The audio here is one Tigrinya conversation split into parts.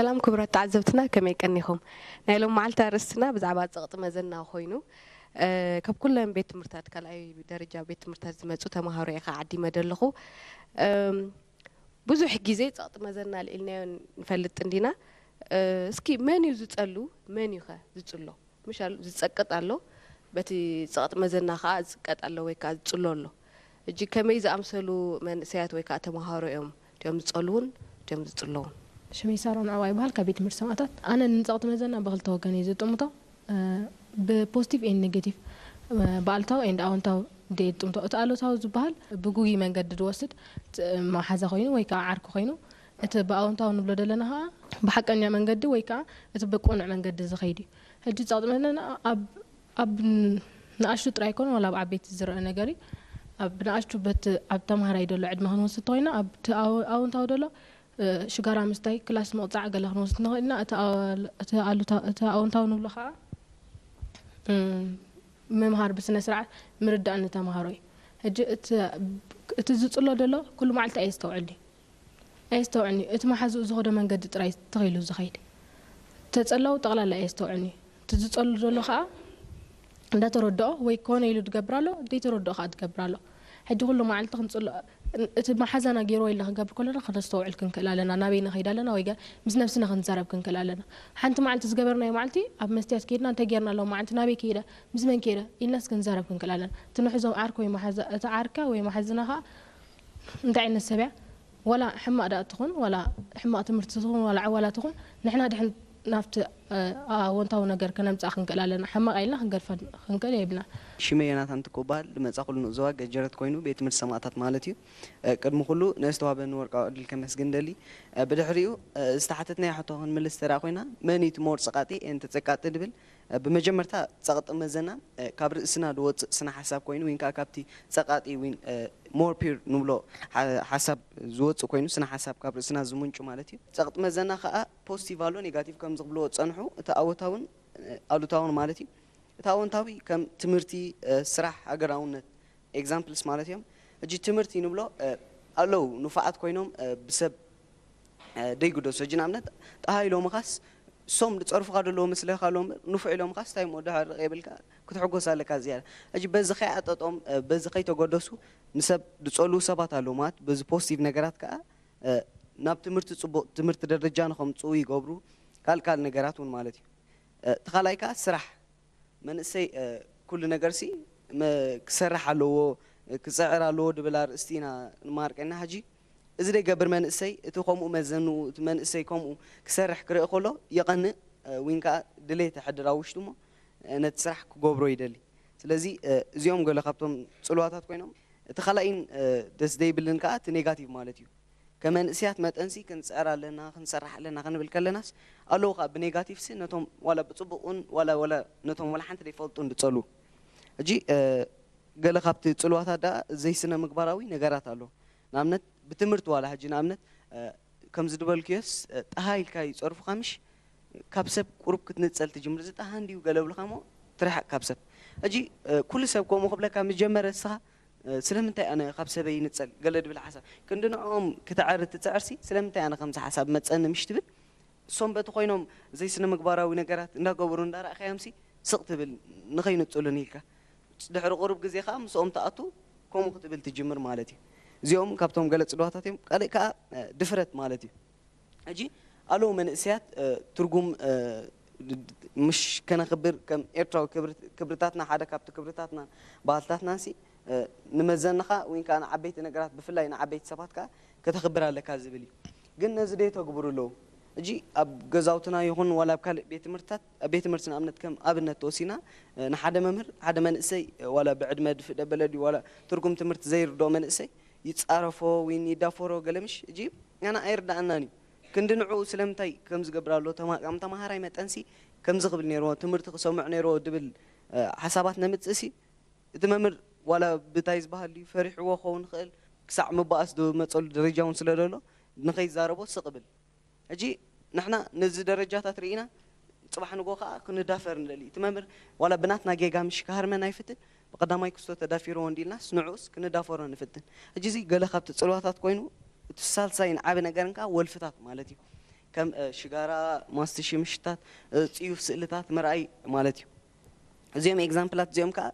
ሰላም ክቡራት ተዓዘብትና፣ ከመይ ቀኒኹም? ናይ ሎም መዓልቲ ኣርእስትና ብዛዕባ ጸቕጢ መዘና ኮይኑ፣ እ፣ ካብ ኩለን ቤት ትምህርታት፣ ካልኣይ ደረጃ ቤት ትምህርታት ዝመጹ ተማሃሮ እየ ዓዲመ ዘለኹ። እም፣ ብዙሕ ግዜ ጸቕጢ መዘና ኣልዒልናዮ ንፈልጥ እንዲና። እ፣ እስኪ መን እዩ ዝጸሉ? መን እዩ ኸ ዝጽሎ? ምሽ ኣሉ-፣ ዝጸቅጥ ኣሎ፣ በቲ ጸቕጢ መዘና ከኣ ዝጽቀጥ ኣሎ ወይ ከኣ ዝጽሎ ኣሎ። እጂ ከመይ ዝኣምሰሉ መንእሰያት ወይ ከኣ ተማሃሮ እዮም እቲኦም ዝጸልዉን እቲኦም ዝጽለዉን? ሽመይ ሳሮን ዕዋ ይበሃል፣ ካብ ቤት ትምህርቲ ሰማእታት። ኣነ ንጸቕጢ መዘና ብኽልተ ወገን እየ ዝጥምቶ፣ እ፣ ብፖዚቲቭ ኤንድ ኔጌቲቭ፣ እ፣ ብኣሉታዊ ኤንድ ኣወንታዊ ድየ ዝጥምቶ። እቲ ኣሉታዊ ዝበሃል ብጉጉይ መንገዲ ዝወስድ፣ እ፣ መሓዛ ኮይኑ ወይ ከኣ ዓርኪ ኮይኑ፣ እቲ ብኣወንታዊ ንብሎ ዘለና ከኣ ብሓቀኛ መንገዲ ወይ ከኣ እቲ ብቅኑዕ መንገዲ ዝኸይድ እዩ። ሕጂ ጸቕጢ መዘና ኣብ፣ ኣብ ንኣሽቱ ጥራይ ኣይኮነ፣ ዋላ ኣብ ዓበይቲ ዝረአ ነገር እዩ። ኣብ ንኣሽቱ በቲ ኣብ ተምሃራይ ዘሎ ዕድመ ክንወስድ እንተኾይና፣ ኣብቲ ኣወ-፣ ኣወንታዊ ዘሎ፣ እ፣ ሽጋራ ምስታይ፣ ክላስ ምቕጻዕ ገለ ክንወስድ ንኽእል ኢና። እቲ ኣወ-፣ እቲ ኣሉታ-፣ እቲ ኣወንታዊ ንብሎ ከኣ፣ እም፣ ምምሃር ብስነ ስርዓት ምርዳእ ንተምሃሮ እዩ። ሕጂ እቲ፣ እቲ ዝጽሎ ዘሎ ኩሉ መዓልቲ ኣየስተውዕልን እዩ። ኣየስተውዕልን እዩ። እቲ መሓዝኡ ዝኸዶ መንገዲ ጥራይ ተኸይሉ ዝኸይድ። ተጸላው ጠቕላላ ኣየስተውዕልን እዩ። እቲ ዝጸሉ ዘሎ ከኣ እንዳተረድኦ ወይ ኮነ ኢሉ ዝገብር ኣሎ፣ ዘይተረድኦ ከኣ ዝገብር ኣሎ። ሕጂ ኩሉ መዓልቲ ክንጽሎ፣ እቲ መሓዛና ገይርዎ ኢልና ክንገብር ከለና ከነስተውዕል ክንክእል ኣለና። ናበይ ንኸይድ ኣለና ወይ ገ-፣ ምስ ነብስና ክንዛረብ ክንክእል ኣለና። ሓንቲ መዓልቲ ዝገበርናዮ መዓልቲ ኣብ መስትያት ከይድና እንታይ ጌርና ኣለዉ መዓልቲ ናበይ ከይደ? ምስ መን ከይደ? ኢልናስ ክንዛረብ ክንክእል ኣለና። እቲ ንሕዞ ዓርኪ ወይ መሓዛ-፣ እቲ ዓርካ ወይ መሓዝና ከኣ እንታይ ዓይነት ሰብ እያ? ዋላ ሕማቕ ደኣ ትኹን፣ ዋላ ሕማቕ ትምህርቲ ትኹን፣ ዋላ ዕዋላ ትኹን፣ ንሕና ድሕን ናብቲ፣ እ፣ ኣወንታዊ ነገር ከነምጽኣ ክንክእል ኣለና። ሕማቕ ኢልና ክንገድፋ ክንክእል የብልና። ሽመ ዮናታን ትኩ እበሃል። ዝመጻኹሉ ንኡስ ዞባ ገጀረት ኮይኑ ቤት ትምህርቲ ሰማእታት ማለት እዩ። እ፣ ቅድሚ ኩሉ ንዝተዋህበኒ ወርቃዊ ዕድል ከመስግን ደሊ። እ፣ ብድሕሪኡ፣ እ፣ ዝተሓተትናዮ ሕቶ ክንምልስ ተደኣ ኮይና፣ መን እዩ እቲ ሞር ጸቓጢ ኤን ተጸቃጢ ንብል? እ፣ ብመጀመርታ ጸቕጢ መዘና፣ እ፣ ካብ ርእስና ዝወጽእ ስነ ሓሳብ ኮይኑ፣ ዊን ከኣ ካብቲ ጸቓጢ ዊን፣ እ፣ ሞር ፒር ንብሎ ሓ-፣ ሓሳብ ዝወጽእ ኮይኑ፣ ስነ ሓሳብ ካብ ርእስና ዝምንጩ ማለት እዩ። ጸቕጢ መዘና ከኣ ፖዚቲቭ ኣሎ፣ ኔጋቲቭ ከም ዝብልዎ ዝጸንሑ፣ እቲ ኣወንታውን፣ እ፣ ኣሉታውን ማለት እዩ። እቲ ኣወንታዊ ከም ትምህርቲ፣ እ፣ ስራሕ፣ ሃገራውነት፣ ኤግዛምፕልስ ማለት እዮም። ሕጂ ትምህርቲ ንብሎ፣ እ፣ ኣለዉ ንፉዓት ኮይኖም፣ እ፣ ብሰብ፣ እ፣ ደይግደሱ። ሕጂ ንኣብነት ጠሃ ኢሎምኻስ፣ እሶም ዝጸርፉኻ ዘለዉ መስለካ ኣለዉ እምበር፣ ንፉዕ ኢሎምኻስ፣ እንታይ እሞ ድሓር ርቕ የብልካ፣ ክትሕጎስ ኣለካ ዝያዳ። ሕጂ በዚ ከይዓጠጦም፣ እ፣ በዚ ከይተገደሱ፣ ንሰብ ዝጸልዉ ሰባት ኣለዉ ማለት፣ በዚ ፖዚቲቭ ነገራት ከኣ፣ እ፣ ናብ ትምህርቲ ጽቡቕ ትምህርቲ ደረጃ ንኸምጽኡ ይገብሩ፣ ካልእ ካልእ ነገራት እውን ማለት እዩ። እ፣ እቲ ካልኣይ ከኣ ስራሕ፣ መንእሰይ፣ እ፣ ኩሉ ነገርሲ መ-፣ ክሰርሕ ኣለዎ፣ እ፣ ክጽዕር ኣለዎ ድብል ኣርእስቲ ኢና ንማርቀና ሕጂ። እዚ ደይገብር መንእሰይ፣ እቲ ከምኡ መዘንኡ፣ እቲ መንእሰይ ከምኡ ክሰርሕ ክርኢ ከሎ የቐንእ፣ እ፣ ዊን ከኣ ድሌት የሕድር ኣብ ውሽጡ እሞ፣ እ፣ ነቲ ስራሕ ክገብሮ ይደሊ። ስለዚ፣ እ፣ እዚኦም ገለ ካብቶም ጽልዋታት ኮይኖም፣ እቲ ካልኣይን፣ እ፣ ደስ ዘይብልን ከኣ እቲ ኔጋቲቭ ማለት እዩ። ከመንእስያት መጠንሲ ክንጽዕር ኣለና፣ ክንሰርሕ ኣለና ክንብል ከለናስ፣ ኣለዉ ከኣ ብኔጋቲቭሲ ነቶም ዋላ ብጽቡቕን ዋላ፣ ዋላ ነቶም ዋላ ሓንቲ ዘይፈልጡን ዝጸልዉ። ሕጂ፣ እ፣ ገለ ካብቲ ጽልዋታት ደኣ ዘይስነ ምግባራዊ ነገራት ኣሎ። ንኣብነት ብትምህርቲ ዋላ ሕጂ ንኣብነት፣ እ፣ ከምዚ ዝበልክዮስ፣ እ፣ ጠሃ ኢልካ ይጸርፉኻ ምሽ? ካብ ሰብ ቁሩብ ክትንጸል ትጅምር። እዚ ጠሃ እንድዩ ገለ ብልኻ እሞ ትርሓቕ ካብ ሰብ። ሕጂ፣ እ፣ ኩሉ ሰብ ከምኡ ክብለካ ምስ ጀመረ እስኻ፣ እ፣ ስለምንታይ ኣነ ካብ ሰበይ ይንጸል? ገለ ድብል ሓሳብ። ክንዲ ንዕኦም ክትዓሪ ትጽዕርሲ፣ ስለምንታይ ኣነ ከምዚ ሓሳብ መጸኒ ምሽ ትብል? እሶም በቲ ኮይኖም ዘይስነ ምግባራዊ ነገራት እንዳገበሩ እንዳረኣኻዮምሲ ስቕ ትብል ንኸይንጽሉን ኢልካ። ድሕሪ ቁሩብ ግዜ ከኣ ምስኦም ትኣቱ ከምኡ ክትብል ትጅምር ማለት እዩ። እዚኦም ካብቶም ገለ ጽልዋታት እዮም። ካልእ ከኣ፣ እ፣ ድፍረት ማለት እዩ። ሕጂ ኣለዉ መንእሰያት፣ እ፣ ትርጉም፣ እ፣ ድ-፣ ድ-፣ ምሽ ከነኽብር ከም ኤርትራዊ ክብር-፣ ክብርታትና ሓደ ካብቲ ክብርታትናን ባህልታትናንሲ፣ እ፣ ንመዘንኻ ወይ ከኣ ንዓበይቲ ነገራት ብፍላይ ንዓበይቲ ሰባት ከኣ ከተኽብር ኣለካ ዝብል እዩ። ግን ነዚ ደየተግብሩ ኣለዉ። ሕጂ ኣብ ገዛውትና ይኹን ዋላ ኣብ ካልእ ቤት ትምህርትታት፣ ኣብ ቤት ትምህርቲ ንኣብነት ከም ኣብነት ተወሲና፣ እ፣ ንሓደ መምህር፣ ሓደ መንእሰይ፣ እ፣ ዋላ ብዕድመ ድፍእ ደበለ ድዩ ዋላ ትርጉም ትምህርቲ ዘይርድኦ መንእሰይ ይጻረፎ ወይ ይዳፈሮ ገለ ምሽ፣ ሕጂ ንዓና ኣይርድኣናን እዩ። ክንዲ ንዕኡ ስለምንታይ ከምዚ ገብር ኣሎ፣ ተማ-፣ ከም ተማሃራይ መጠንሲ ከምዚ ክብል ነይርዎ፣ ትምህርቲ ክሰምዕ ነይርዎ ድብል፣ እ፣ ሓሳባት ነምጽእሲ፣ እቲ መምህር ዋላ ብታይ ዝበሃል ድዩ ፈሪሕዎ ክኸውን ይኽእል፣ ክሳዕ ምባኣስ ዝመጸሉ ደረጃ እውን ስለ ዘሎ፣ ንኸይዛረቦ ስቕ ብል። ሕጂ ንሕና ነዚ ደረጃታት ርኢና፣ ጽባሕ ንግሆ ከኣ ክንዳፈር ንደሊ። እቲ መምህር ዋላ ብናትና ጌጋ ምሽ ክሃርመና ይፍትን፣ ብቐዳማይ ክስቶ ተዳፊርዎ እንዲልናስ ንዕኡስ ክንዳፈሮ ንፍትን። ሕጂ እዚ ገለ ካብቲ ጽልዋታት ኮይኑ፣ እቲ ሳልሳይን ዓቢ ነገርን ከኣ ወልፍታት ማለት እዩ። ከም ሽጋራ፣ ማስትሺ፣ ምሽታት፣ ጽዩፍ ስእልታት ምርኣይ ማለት እዩ። እዚኦም ኤግዛምፕላት እዚኦም ከዓ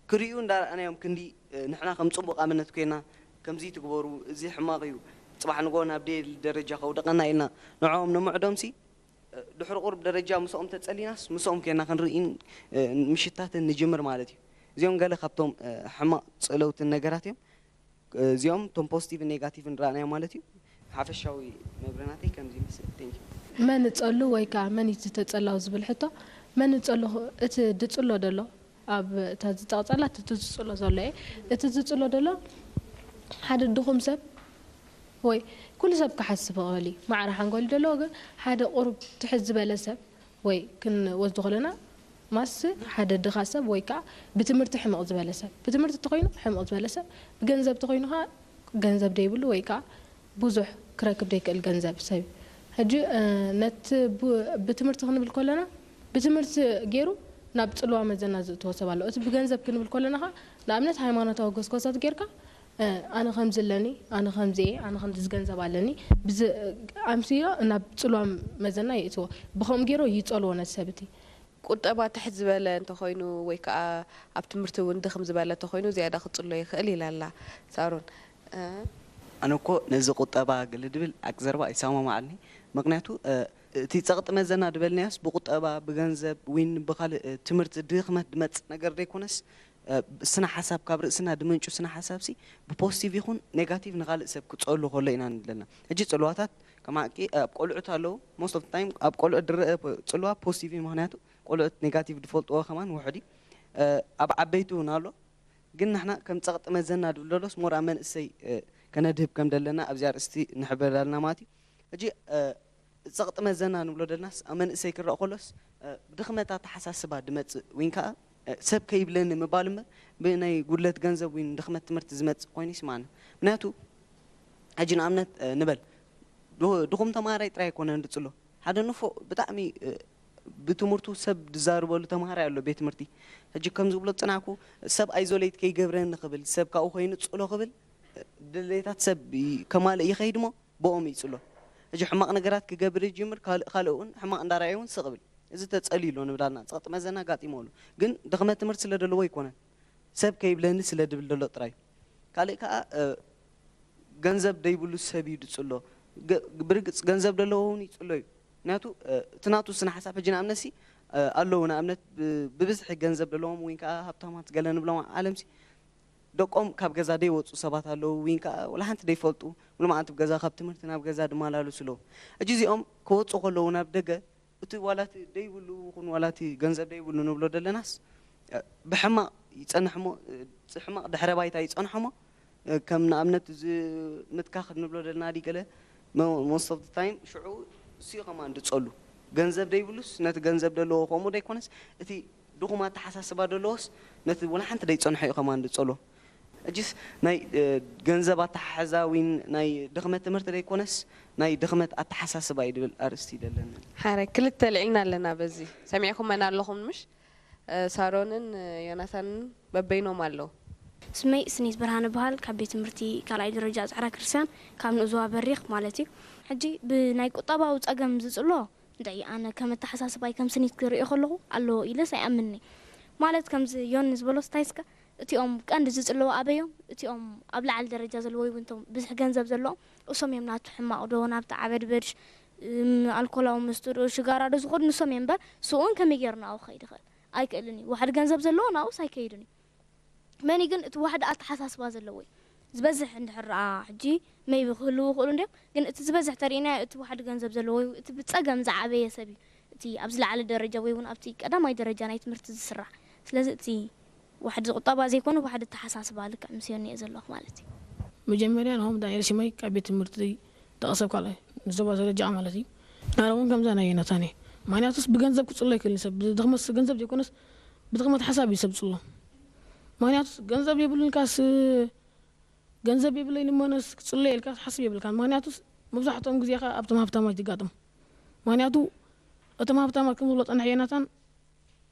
ክርእዩ እንዳረኣናዮም ክንዲ ንሕና ከም ፅቡቕ ኣብነት ኮይና ከምዚ ትግበሩ፣ እዚ ሕማቕ እዩ፣ ፅባሕ ንጎ ናብ ደየል ደረጃ ከውደቐና ኢልና ንዕኦም ንምዕዶምሲ ድሕሪ ቁሩብ ደረጃ ምስኦም ተጸሊናስ ምስኦም ኮይና ክንርኢን ምሽታትን ንጅምር ማለት እዩ። እዚኦም ገለ ካብቶም ሕማቕ ጽለውትን ነገራት እዮም። እዚኦም እቶም ፖዚቲቭን ኔጋቲቭን ረኣናዮም ማለት እዩ። ሓፈሻዊ መብርናተይ ከምዚ ይመስል። Thank you። መን እጸሉ ወይ ከዓ መን እዩ ዝተጸላው ዝብል ሕቶ፣ መን እጸሉ እቲ ድጽሎ ደሎ ኣብ እታ ዝጸቕጸላት እቲ ዝጽሎ ዘሎ እየ። እቲ ዝጽሎ ደሎ ሓደ ድኹም ሰብ ወይ ኩሉ ሰብ ክሓስብ ይኽእል እዩ። ማዕረ ሓንጎል ደሎ ግን ሓደ ቁሩብ ትሕት ዝበለ ሰብ ወይ ክንወስዶ ከለና ማስ ሓደ ድኻ ሰብ ወይ ከዓ ብትምህርቲ ሕምቕ ዝበለ ሰብ፣ ብትምህርቲ ተኾይኑ ሕምቕ ዝበለ ሰብ፣ ብገንዘብ ተኾይኑ ከዓ ገንዘብ ደይብሉ ወይ ከዓ ብዙሕ ክረክብ ደይክእል ገንዘብ ሰብ እዩ። ሕጂ ነቲ ብትምህርቲ ክንብል ከለና ብትምህርቲ ገይሩ ናብ ፅልዋ መዘና ዝእትዎ ሰብ ኣሎ። እቲ ብገንዘብ ክንብል ከለና ከዓ ንኣብነት ሃይማኖታዊ ጎስጓሳት ጌርካ ኣነ ከምዚ ኣለኒ፣ ኣነ ከምዚ እየ፣ ኣነ ከምዚ ዝገንዘብ ኣለኒ ኣምስዮ ናብ ፅልዋ መዘና የእትዎ። ብከምኡ ገይሩ ይፀልዎ ነቲ ሰብ እቲ። ቁጠባ ትሕት ዝበለ እንተኾይኑ ወይ ከዓ ኣብ ትምህርቲ እውን ድኽም ዝበለ እንተኾይኑ ዝያዳ ክፅሎ ይኽእል ኢላ ኣላ ሳሮን። ኣነ እኮ ነዚ ቁጠባ ግልድብል ኣቅዘርባ ኣይሰማማዓልኒ። ምክንያቱ እቲ ፀቕጢ መዘና ድበልናዮስ ብቁጠባ ብገንዘብ ዊን ብካልእ ትምህርቲ ድኽመት ድመፅእ ነገር ደይኮነስ ስነ ሓሳብ ካብ ርእስና ድምንጩ ስነ ሓሳብ ሲ ብፖዚቲቭ ይኹን ኔጋቲቭ ንካልእ ሰብ ክፀሉ ከሎ ኢና ንብለና። ሕጂ ፅልዋታት ከም ሓቂ ኣብ ቆልዑት ኣለዉ። Most of time ኣብ ቆልዑት ድረአ ፅልዋ ፖዚቲቭ እዩ። ምክንያቱ ቆልዑት ኔጋቲቭ ድፈልጥዎ ከማን ውሑድ እዩ። ኣብ ዓበይቲ እውን ኣሎ። ግን ንሕና ከም ፀቕጢ መዘና ድብል ደሎስ ሞር ኣብ መንእሰይ ከነድህብ ከም ደለና ኣብዚ ኣርእስቲ ንሕብር ኣለና ማለት እዩ። ሕጂ ፀቕጢ መዘና ንብሎ ደለናስ ኣብ መንእሰይ ክረእ ከሎስ ብድኽመት ኣተሓሳስባ ድመፅእ ዊን ከዓ ሰብ ከይብለኒ ምባል እምበር ብናይ ጉድለት ገንዘብ ዊን ድኽመት ትምህርቲ ዝመፅእ ኮይኑ ይስማዕኒ። ምክንያቱ ሕጂ ንኣብነት ንበል ድኹም ተማሃራይ ጥራይ ኣይኮነን ድፅሎ። ሓደ ንፉዕ ብጣዕሚ ብትምህርቱ ሰብ ድዛርበሉ ተማሃራይ ኣሎ ቤት ትምህርቲ። ሕጂ ከም ዝብሎ ዝፅናዕኩ ሰብ ኣይዞሌት ከይገብረኒ ክብል ሰብ ካብኡ ኮይኑ ፅሎ ክብል ድሌታት ሰብ ከማልእ ይኸይድ እሞ ብኦም ይፅሎ። ሕጂ ሕማቕ ነገራት ክገብር ይጅምር ካልእ ካልእ እውን ሕማቕ እንዳረኣየ እውን ስቕ ብል። እዚ ተፀልዩ ኣሎ ንብላልና ፀቕጢ መዘና ኣጋጢሞ ኣሎ። ግን ድኽመት ትምህርቲ ስለ ደለዎ ኣይኮነን። ሰብ ከይብለኒ ስለ ድብል ደሎ ጥራይ። ካልእ ከዓ ገንዘብ ደይብሉ ሰብ እዩ ድፅሎ። ብርግፅ ገንዘብ ደለዎ እውን ይፅሎ እዩ። ምክንያቱ እቲ ናቱ ስነ ሓሳብ ሕጂ ንኣብነት ሲ ኣለዉ ንኣብነት ብብዝሒ ገንዘብ ደለዎም ወይ ከዓ ሃብታማት ገለ ንብሎም ዓለም ሲ ደቆም ካብ ገዛ ደይወፁ ሰባት ኣለዉ ወይ ከዓ ወላ ሓንቲ ደይፈልጡ ሙሉ መዓልቲ ገዛ ካብ ትምህርቲ ናብ ገዛ ድመላለሱ ኣለዉ። ሕጂ እዚኦም ክወፁ ከለዉ ናብ ደገ እቲ ዋላ እቲ ደይብሉ ይኹን ዋላ እቲ ገንዘብ ደይብሉ ንብሎ ደለናስ ብሕማቕ ይፀንሕ እሞ ሕማቕ ድሕረ ባይታ ይፀንሖ እሞ ከም ንኣብነት እዚ ምትካኽ ንብሎ ደለና ዲ ገለ most of the time ሽዑ እሱ ከማን ድፀሉ ገንዘብ ደይብሉስ ነቲ ገንዘብ ደለዎ ከምኡ ደይኮነስ እቲ ድኹም ኣተሓሳስባ ደለዎስ ነቲ ወላ ሓንቲ ደይፀንሖ እዩ ከማን ድፀሎ። እጅስ ናይ ገንዘብ ኣተሓሕዛ ዊን ናይ ድኽመት ትምህርቲ ደይኮነስ ናይ ድኽመት ኣተሓሳስባ እዩ ድብል ኣርእስቲ ደለኒ። ሓረ ክልተ ልዕልና ኣለና በዚ ሰሚዕኩመን ኣለኹም ምሽ? ሳሮንን ዮናታንን በበይኖም ኣለዉ። ስመይ ስኒት ብርሃነ በሃል ካብ ቤት ትምህርቲ ካልኣይ ደረጃ ፃዕራ ክርስቲያን ካብ ንእዝዋ በሪኽ ማለት እዩ። ሕጂ ብናይ ቁጠባዊ ፀገም ዝፅሎ እንታይ ኣነ ከም ኣተሓሳስባይ ከም ስኒት ክሪኦ ከለኹ ኣሎ ኢለስ ኣይኣምንኒ። ማለት ከምዚ ዮኒ ዝበሎ ስታይስከ እቲኦም ቀንዲ ዝፅልዎ ኣበዮም እቲኦም ኣብ ላዕሊ ደረጃ ዘለዎ ይብንቶም ብዝሕ ገንዘብ ዘለዎም እሶም እዮም ናቱ ሕማቕ ዶ ናብቲ ዓበድበድ ኣልኮላዊ መስተ ዶ ሽጋራ ዶ ዝኸዱ ንሶም እዮም እምበር ስኡን ከመይ ገይሩ ናብኡ ክኸይድ ይኽእል? ኣይክእልን እዩ። ዋሕዲ ገንዘብ ዘለዎ ናብኡስ ኣይከይድን እዩ። መን ግን እቲ ዋሕዲ ኣተሓሳስባ ዘለዎ እዩ ዝበዝሕ እንድሕር ረኣ ሕጂ maybe ክህልዉ ይኽእሉ እንድዮም ግን እቲ ዝበዝሕ ተሪእናዮ እቲ ዋሕዲ ገንዘብ ዘለዎ እዩ እቲ ብፀገም ዝዓበየ ሰብ እዩ እቲ ኣብ ዝለዓለ ደረጃ ወይ እውን ኣብቲ ቀዳማይ ደረጃ ናይ ትምህርቲ ዝስራሕ ስለዚ እቲ ዋሕዲ ቁጠባ ዘይኮነ ዋሕዲ ኣተሓሳስባ ልክዕ ምስ ዮኒ እየ ዘለኹ ማለት እዩ። መጀመርያ ንሆም ዳንኤል ሽመይ ካብ ቤት ትምህርቲ ደቂ ሰብ ካልኣይ ንዞባ ዘረጃ ማለት እዩ። ኣነ እውን ከምዛ ናይ ዮናታን እየ። ምክንያቱስ ብገንዘብ ክፅሎ ኣይክእልን ሰብ ብድኽመት ገንዘብ ዘይኮነስ ብድኽመት ሓሳብ እዩ ሰብ ዝፅሎ። ምክንያቱስ ገንዘብ የብሉን ኢልካስ ገንዘብ የብለይን እሞነስ ክፅሎ እየ ኢልካ ክትሓስብ የብልካን። ምክንያቱስ መብዛሕትኦም ግዜ ከዓ ኣብቶም ሃፍታማት ይጋጥም። ምክንያቱ እቶም ሃፍታማት ከም ዝብሎ ፀንሐ ዮናታን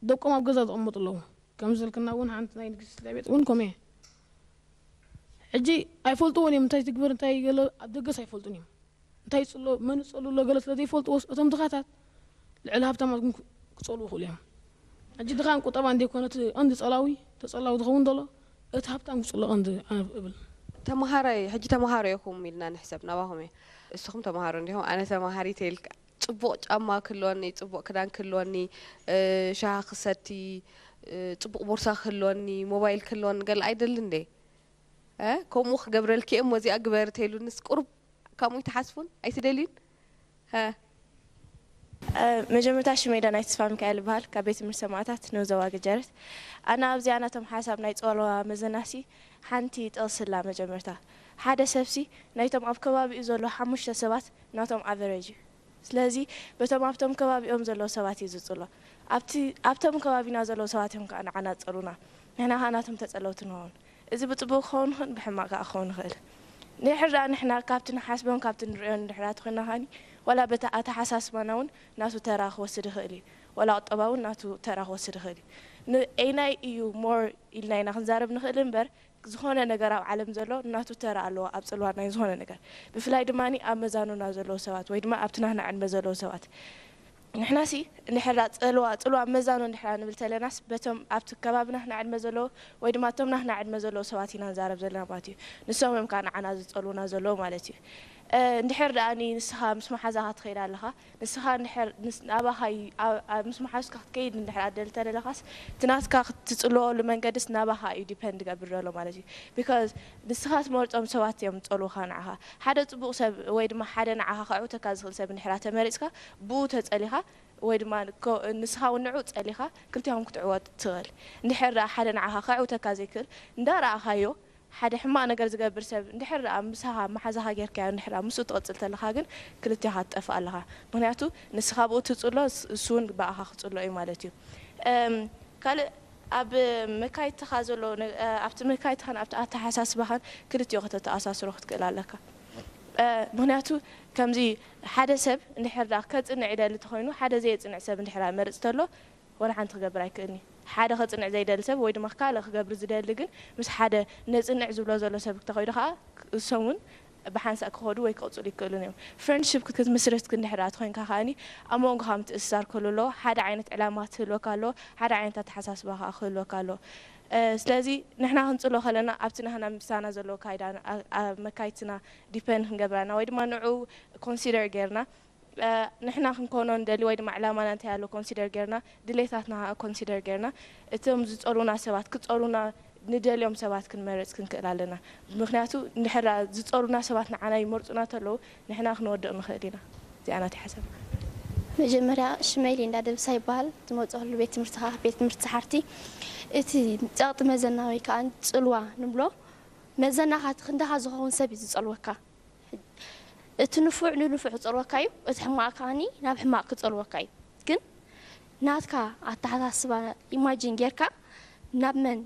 ደቆም ኣብ ገዛ ዘቐምጡ ኣለዉ። ከምዚ ኢልክና እውን ሓንቲ ናይ ንግስቲ ስድራ ቤት እውን ከምኡ እየ። ሕጂ ኣይፈልጥዎን እዮም እንታይ ትግበር እንታይ ገለ ኣብ ደገስ ኣይፈልጡን እዮም። እንታይ ይጽሎ፣ መን ይጸሉ ኣሎ ገለ ስለ ዘይፈልጥዎስ፣ እቶም ድኻታት ልዕሊ ሃብታማት ግን ክጸልዉ ይኽእሉ እዮም። ሕጂ ድኻን ቁጠባ እንተይኮነ እቲ ቀንዲ ጸላዊ፣ ተጸላዊ ዝኸውን ዘሎ እቲ ሃብታም ክጽሎ ቀንዲ እብል። ተመሃራይ፣ ሕጂ ተመሃሮ ኢኹም ኢልና ንሕሰብ ናባኹም እየ። እስኹም ተመሃሮ እንዲኹም፣ ኣነ ተመሃሪት እየ ኢልካ፣ ጽቡቕ ጫማ ክህልወኒ፣ ጽቡቕ ክዳን ክህልወኒ፣ እ፣ ሻሂ ክሰቲ፣ እ፣ ጽቡቕ ቦርሳ ክህልወኒ፣ ሞባይል ክህልወኒ ገለ ኣይደልን እንዴ? እ፣ ከምኡ ክገብረልኪ እየ፣ እሞ እዚኣ ግበሪ ተይሉንስ ቁሩብ ከምኡ ኣይትሓስቡን? ኣይትደልዩን? ሀ። እ፣ መጀመርታ ሽመይ ዳናይት ተስፋሚካኤል እበሃል፣ ካብ ቤት ትምህርቲ ሰማእታት ንኡስ ዞባ ገጀረት። ኣነ ኣብዚኣ ናቶም ሓሳብ ናይ ጸልዋ መዘናሲ ሓንቲ ጠቕስላ። መጀመርታ ሓደ ሰብሲ ናይቶም ኣብ ከባቢኡ ዘሎ ሓሙሽተ ሰባት ናቶም ኣቨሬጅ እዩ። ስለዚ በቶም ኣብቶም ከባቢኦም ዘለዉ ሰባት እዩ ዝጽሎ። ኣብቲ፣ ኣብቶም ከባቢና ዘለዉ ሰባት እዮም ከኣ ንዓና ዝጸልዉና። ንሕና ከኣ ናቶም ተጸለውቲ ንኸውን። እዚ ብጽቡቕ ክኸውን ይኽእል፣ ብሕማቕ ከኣ ክኸውን ይኽእል። እንድሕር ደኣ ንሕና ካብቲ ንሓስቦን ካብቲ ንርእዮን እንድሕር ደኣ ተኾይንና ከኣኒ፣ ዋላ በቲ ኣተሓሳስባና እውን ናቱ ተራ ክወስድ ይኽእል እዩ። ዋላ ቁጠባ እውን ናቱ ተራ ክወስድ ይኽእል እዩ። ንኤናይ እዩ ሞር ኢልና ኢና ክንዛረብ ንኽእል እምበር፣ ዝኾነ ነገር ኣብ ዓለም ዘሎ ናቱ ተራ ኣለዎ ኣብ ጽልዋ ናይ ዝኾነ ነገር። ብፍላይ ድማ ኣብ መዛኑና ዘለዉ ሰባት ወይ ድማ ኣብቲ ናህና ዕድመ ዘለዉ ሰባት። ንሕናሲ እንድሕር ደኣ ጽልዋ፣ ጽልዋ መዛኑ እንድሕር ንብል ተለናስ በቶም ኣብቲ ከባቢ ናህና ዕድመ ዘለዉ ወይ ድማ እቶም ናህና ዕድመ ዘለዉ ሰባት ኢና ንዛረብ ዘለና ማለት እዩ። ንሶም እዮም ከኣ ንዓና ዝጸልዉና ዘለዉ ማለት እዩ። እ፣ እንድሕር ደኣ ንስኻ ምስ መሓዛኻ ትኸይድ ኣለኻ፣ ንስኻ እንድሕር ንስ-፣ ናባኻ እዩ፣ ኣብ፣ ኣብ ምስ መሓዙትካ ክትከይድ እንድሕር ኣደል ተደለኻስ፣ እቲ ናትካ ክትጽልወሉ መንገድስ ናባኻ እዩ ዲፐንድ ገብር ዘሎ ማለት እዩ። ቢካዝ ንስኻ ትመርጾም ሰባት እዮም ዝጸልዉኻ ንዓኻ። ሓደ ጽቡቕ ሰብ ወይ ድማ ሓደ ንዓኻ ከዕውተካ ዝኽእል ሰብ እንድሕር ተመሪጽካ፣ ብኡ ተጸሊኻ ወይ ድማ ኮ-፣ ንስኻ እውን ንዕኡ ጸሊኻ፣ ክልቲኦም ክትዕወት ትኽእል። እንድሕር ደኣ ሓደ ንዓኻ ከዕውተካ ዘይክእል፣ እንዳረኣኻዮ፣ ሓደ ሕማቕ ነገር ዝገብር ሰብ እንድሕር ደኣ ምሳኻ መሓዛኻ ጌርካዮ እንድሕር ደኣ ምስኡ ትቕጽል ተለኻ ግን ክልቴኻ ትጠፍእ ኣለኻ። ምኽንያቱ ንስኻ ብኡ ትጽሎ፣ እስ-፣ እሱ እውን ብኣኻ ክጽሎ እዩ ማለት እዩ። እም፣ ካልእ ኣብ መካይድትኻ ዘሎ ነ-፣ እ፣ ኣብቲ መካይድትኻን ኣብቲ ኣተሓሳስባኻን ክልቲኡ ከተተኣሳስሮ ክትክእል ኣለካ። እ፣ ምኽንያቱ ከምዚ ሓደ ሰብ እንድሕር ደኣ ከጽንዕ ይደሊ እንተኾይኑ፣ ሓደ ዘየጽንዕ ሰብ እንድሕር ደኣ መርጽ ተሎ፣ ወላ ሓንቲ ክገብር ኣይክእልን እዩ። ሓደ ከጽንዕ ዘይደሊ ሰብ ወይ ድማ ካልእ ክገብር ዝደሊ ግን ምስ ሓደ ነጽንዕ ዝብሎ ዘሎ ሰብ እንተኸይዱ ከኣ እሶም እውን ብሓንሳእ ክኸዱ ወይ ክቕጽሉ ይክእሉን እዮም። ፍሬንድሺፕ ክትምስርት እንድሕር ኣቲ ኮይንካ ከኣኒ ኣብ መንጎኻ ምትእስሳር ክህሉ ኣለዎ። ሓደ ዓይነት ዕላማ ክህልወካ ኣለዎ። ሓደ ዓይነት ኣተሓሳስባ ከኣ ክህልወካ ኣለዎ። እ፣ ስለዚ ንሕና ክንጽሎ ከለና ኣብቲ ናህና ምሳና ዘለዎ ካይዳ ኣ-፣ ኣ-፣ መካይትና ዲፐንድ ክንገብራና ወይ ድማ ንዑ ኮንሲደር ጌርና እ፣ ንሕና ክንኮኖ ንደሊ ወይ ድማ ዕላማና እንታይ ኣሎ ኮንሲደር ጌርና፣ ድሌታትና ከኣ ኮንሲደር ጌርና፣ እቶም ዝጸሉና ሰባት፣ ክጸሉና ንደልዮም ሰባት ክንመርጽ ክንክእል ኣለና። ምኽንያቱ፣ እንድሕር ዝጸሉና ሰባት ንዓና ይመርጹና ተለዉ፣ ንሕና ክንወድቕ ንኽእል ኢና። እዚኣ ናተይ ሓሳብ። መጀመርያ ሽመይ ሊንዳ ደብሳ ይበሃል። ዝመጸሉ ቤት ትምህርቲ ከኣ ቤት ትምህርቲ ሰሓርቲ። እቲ ጸቕጢ መዘና ወይ ከኣ ጽልዋ ንብሎ፣ መዘናኻ እቲ ክንዳኻ ዝኸውን ሰብ እዩ ዝጸልወካ። እቲ ንፉዕ ንንፉዕ ክጸልወካ እዩ፣ እቲ ሕማቕ ከኣኒ ናብ ሕማቕ ክጸልወካ እዩ። ግን ናትካ ኣተሓሳስባ ኢማጂን ጌርካ ናብ መን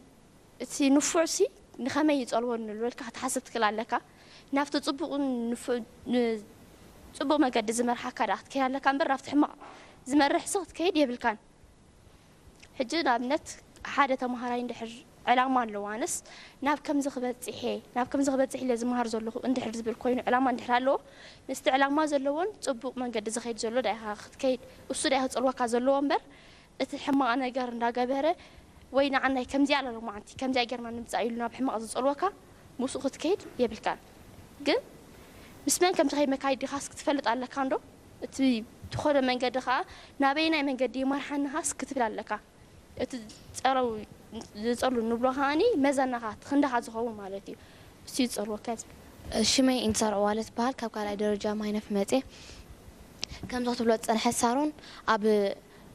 እቲ ንፉዕሲ ንኸመይ ይጸልወኒ ዝበልካ ክትሓስብ ትክእል ኣለካ። ናብቲ ጽቡቕ ንፉዕ፣ ን-፣ ጽቡቕ መገዲ ዝመርሓካ ደኣ ክትከይድ ኣለካ እምበር ናብቲ ሕማቕ ዝመርሕሲ ክትከይድ የብልካን። ሕጂ ንኣብነት ሓደ ተምሃራይ እንድሕር ዕላማ ኣለዎ፣ ኣነስ ናብ ከምዚ ክበጽሕ እየ፣ ናብ ከምዚ ክበጽሕ ኢለ ዝመሃር ዘለኹ እንድሕር ዝብል ኮይኑ ዕላማ እንድሕር ኣለዎ፣ ምስቲ ዕላማ ዘለዎን ጽቡቕ መንገዲ ዝኸይድ ዘሎ ዳኢኻ ክትከይድ፣ እሱ ዳኢ ክጸልወካ ዘለዎ እምበር፣ እቲ ሕማቕ ነገር እንዳገበረ ወይ ንዓናይ ከምዚኣ ኣላ ሎማዓንቲ፣ ከምዚኣ ጌርና ንምጻእ ኢሉ ናብ ሕማቕ ዝጸልወካ፣ ምስኡ ክትከይድ የብልካን። ግን ምስ መን ከም ትኸይድ መካይድ ዲኻስ ክትፈልጥ ኣለካ እንዶ? እቲ ትኸዶ መንገዲ ኸኣ ናበየናይ መንገዲ ይመርሓኒ ኻስ ክትብል ኣለካ። እቲ ጸረው ዝጸሉ ንብሎ ከኣኒ መዘናኻ፣ እቲ ክንዳኻ ዝኸውን ማለት እዩ። እሱ እዩ ዝጸልወካ ዝብል። ሽመይ ኢንሳር ዕዋለ ትበሃል፣ ካብ ካልኣይ ደረጃ ማይነፍ መጽየ። ከምዚ ክትብሎ ዝጸንሐት ሳሮን፣ ኣብ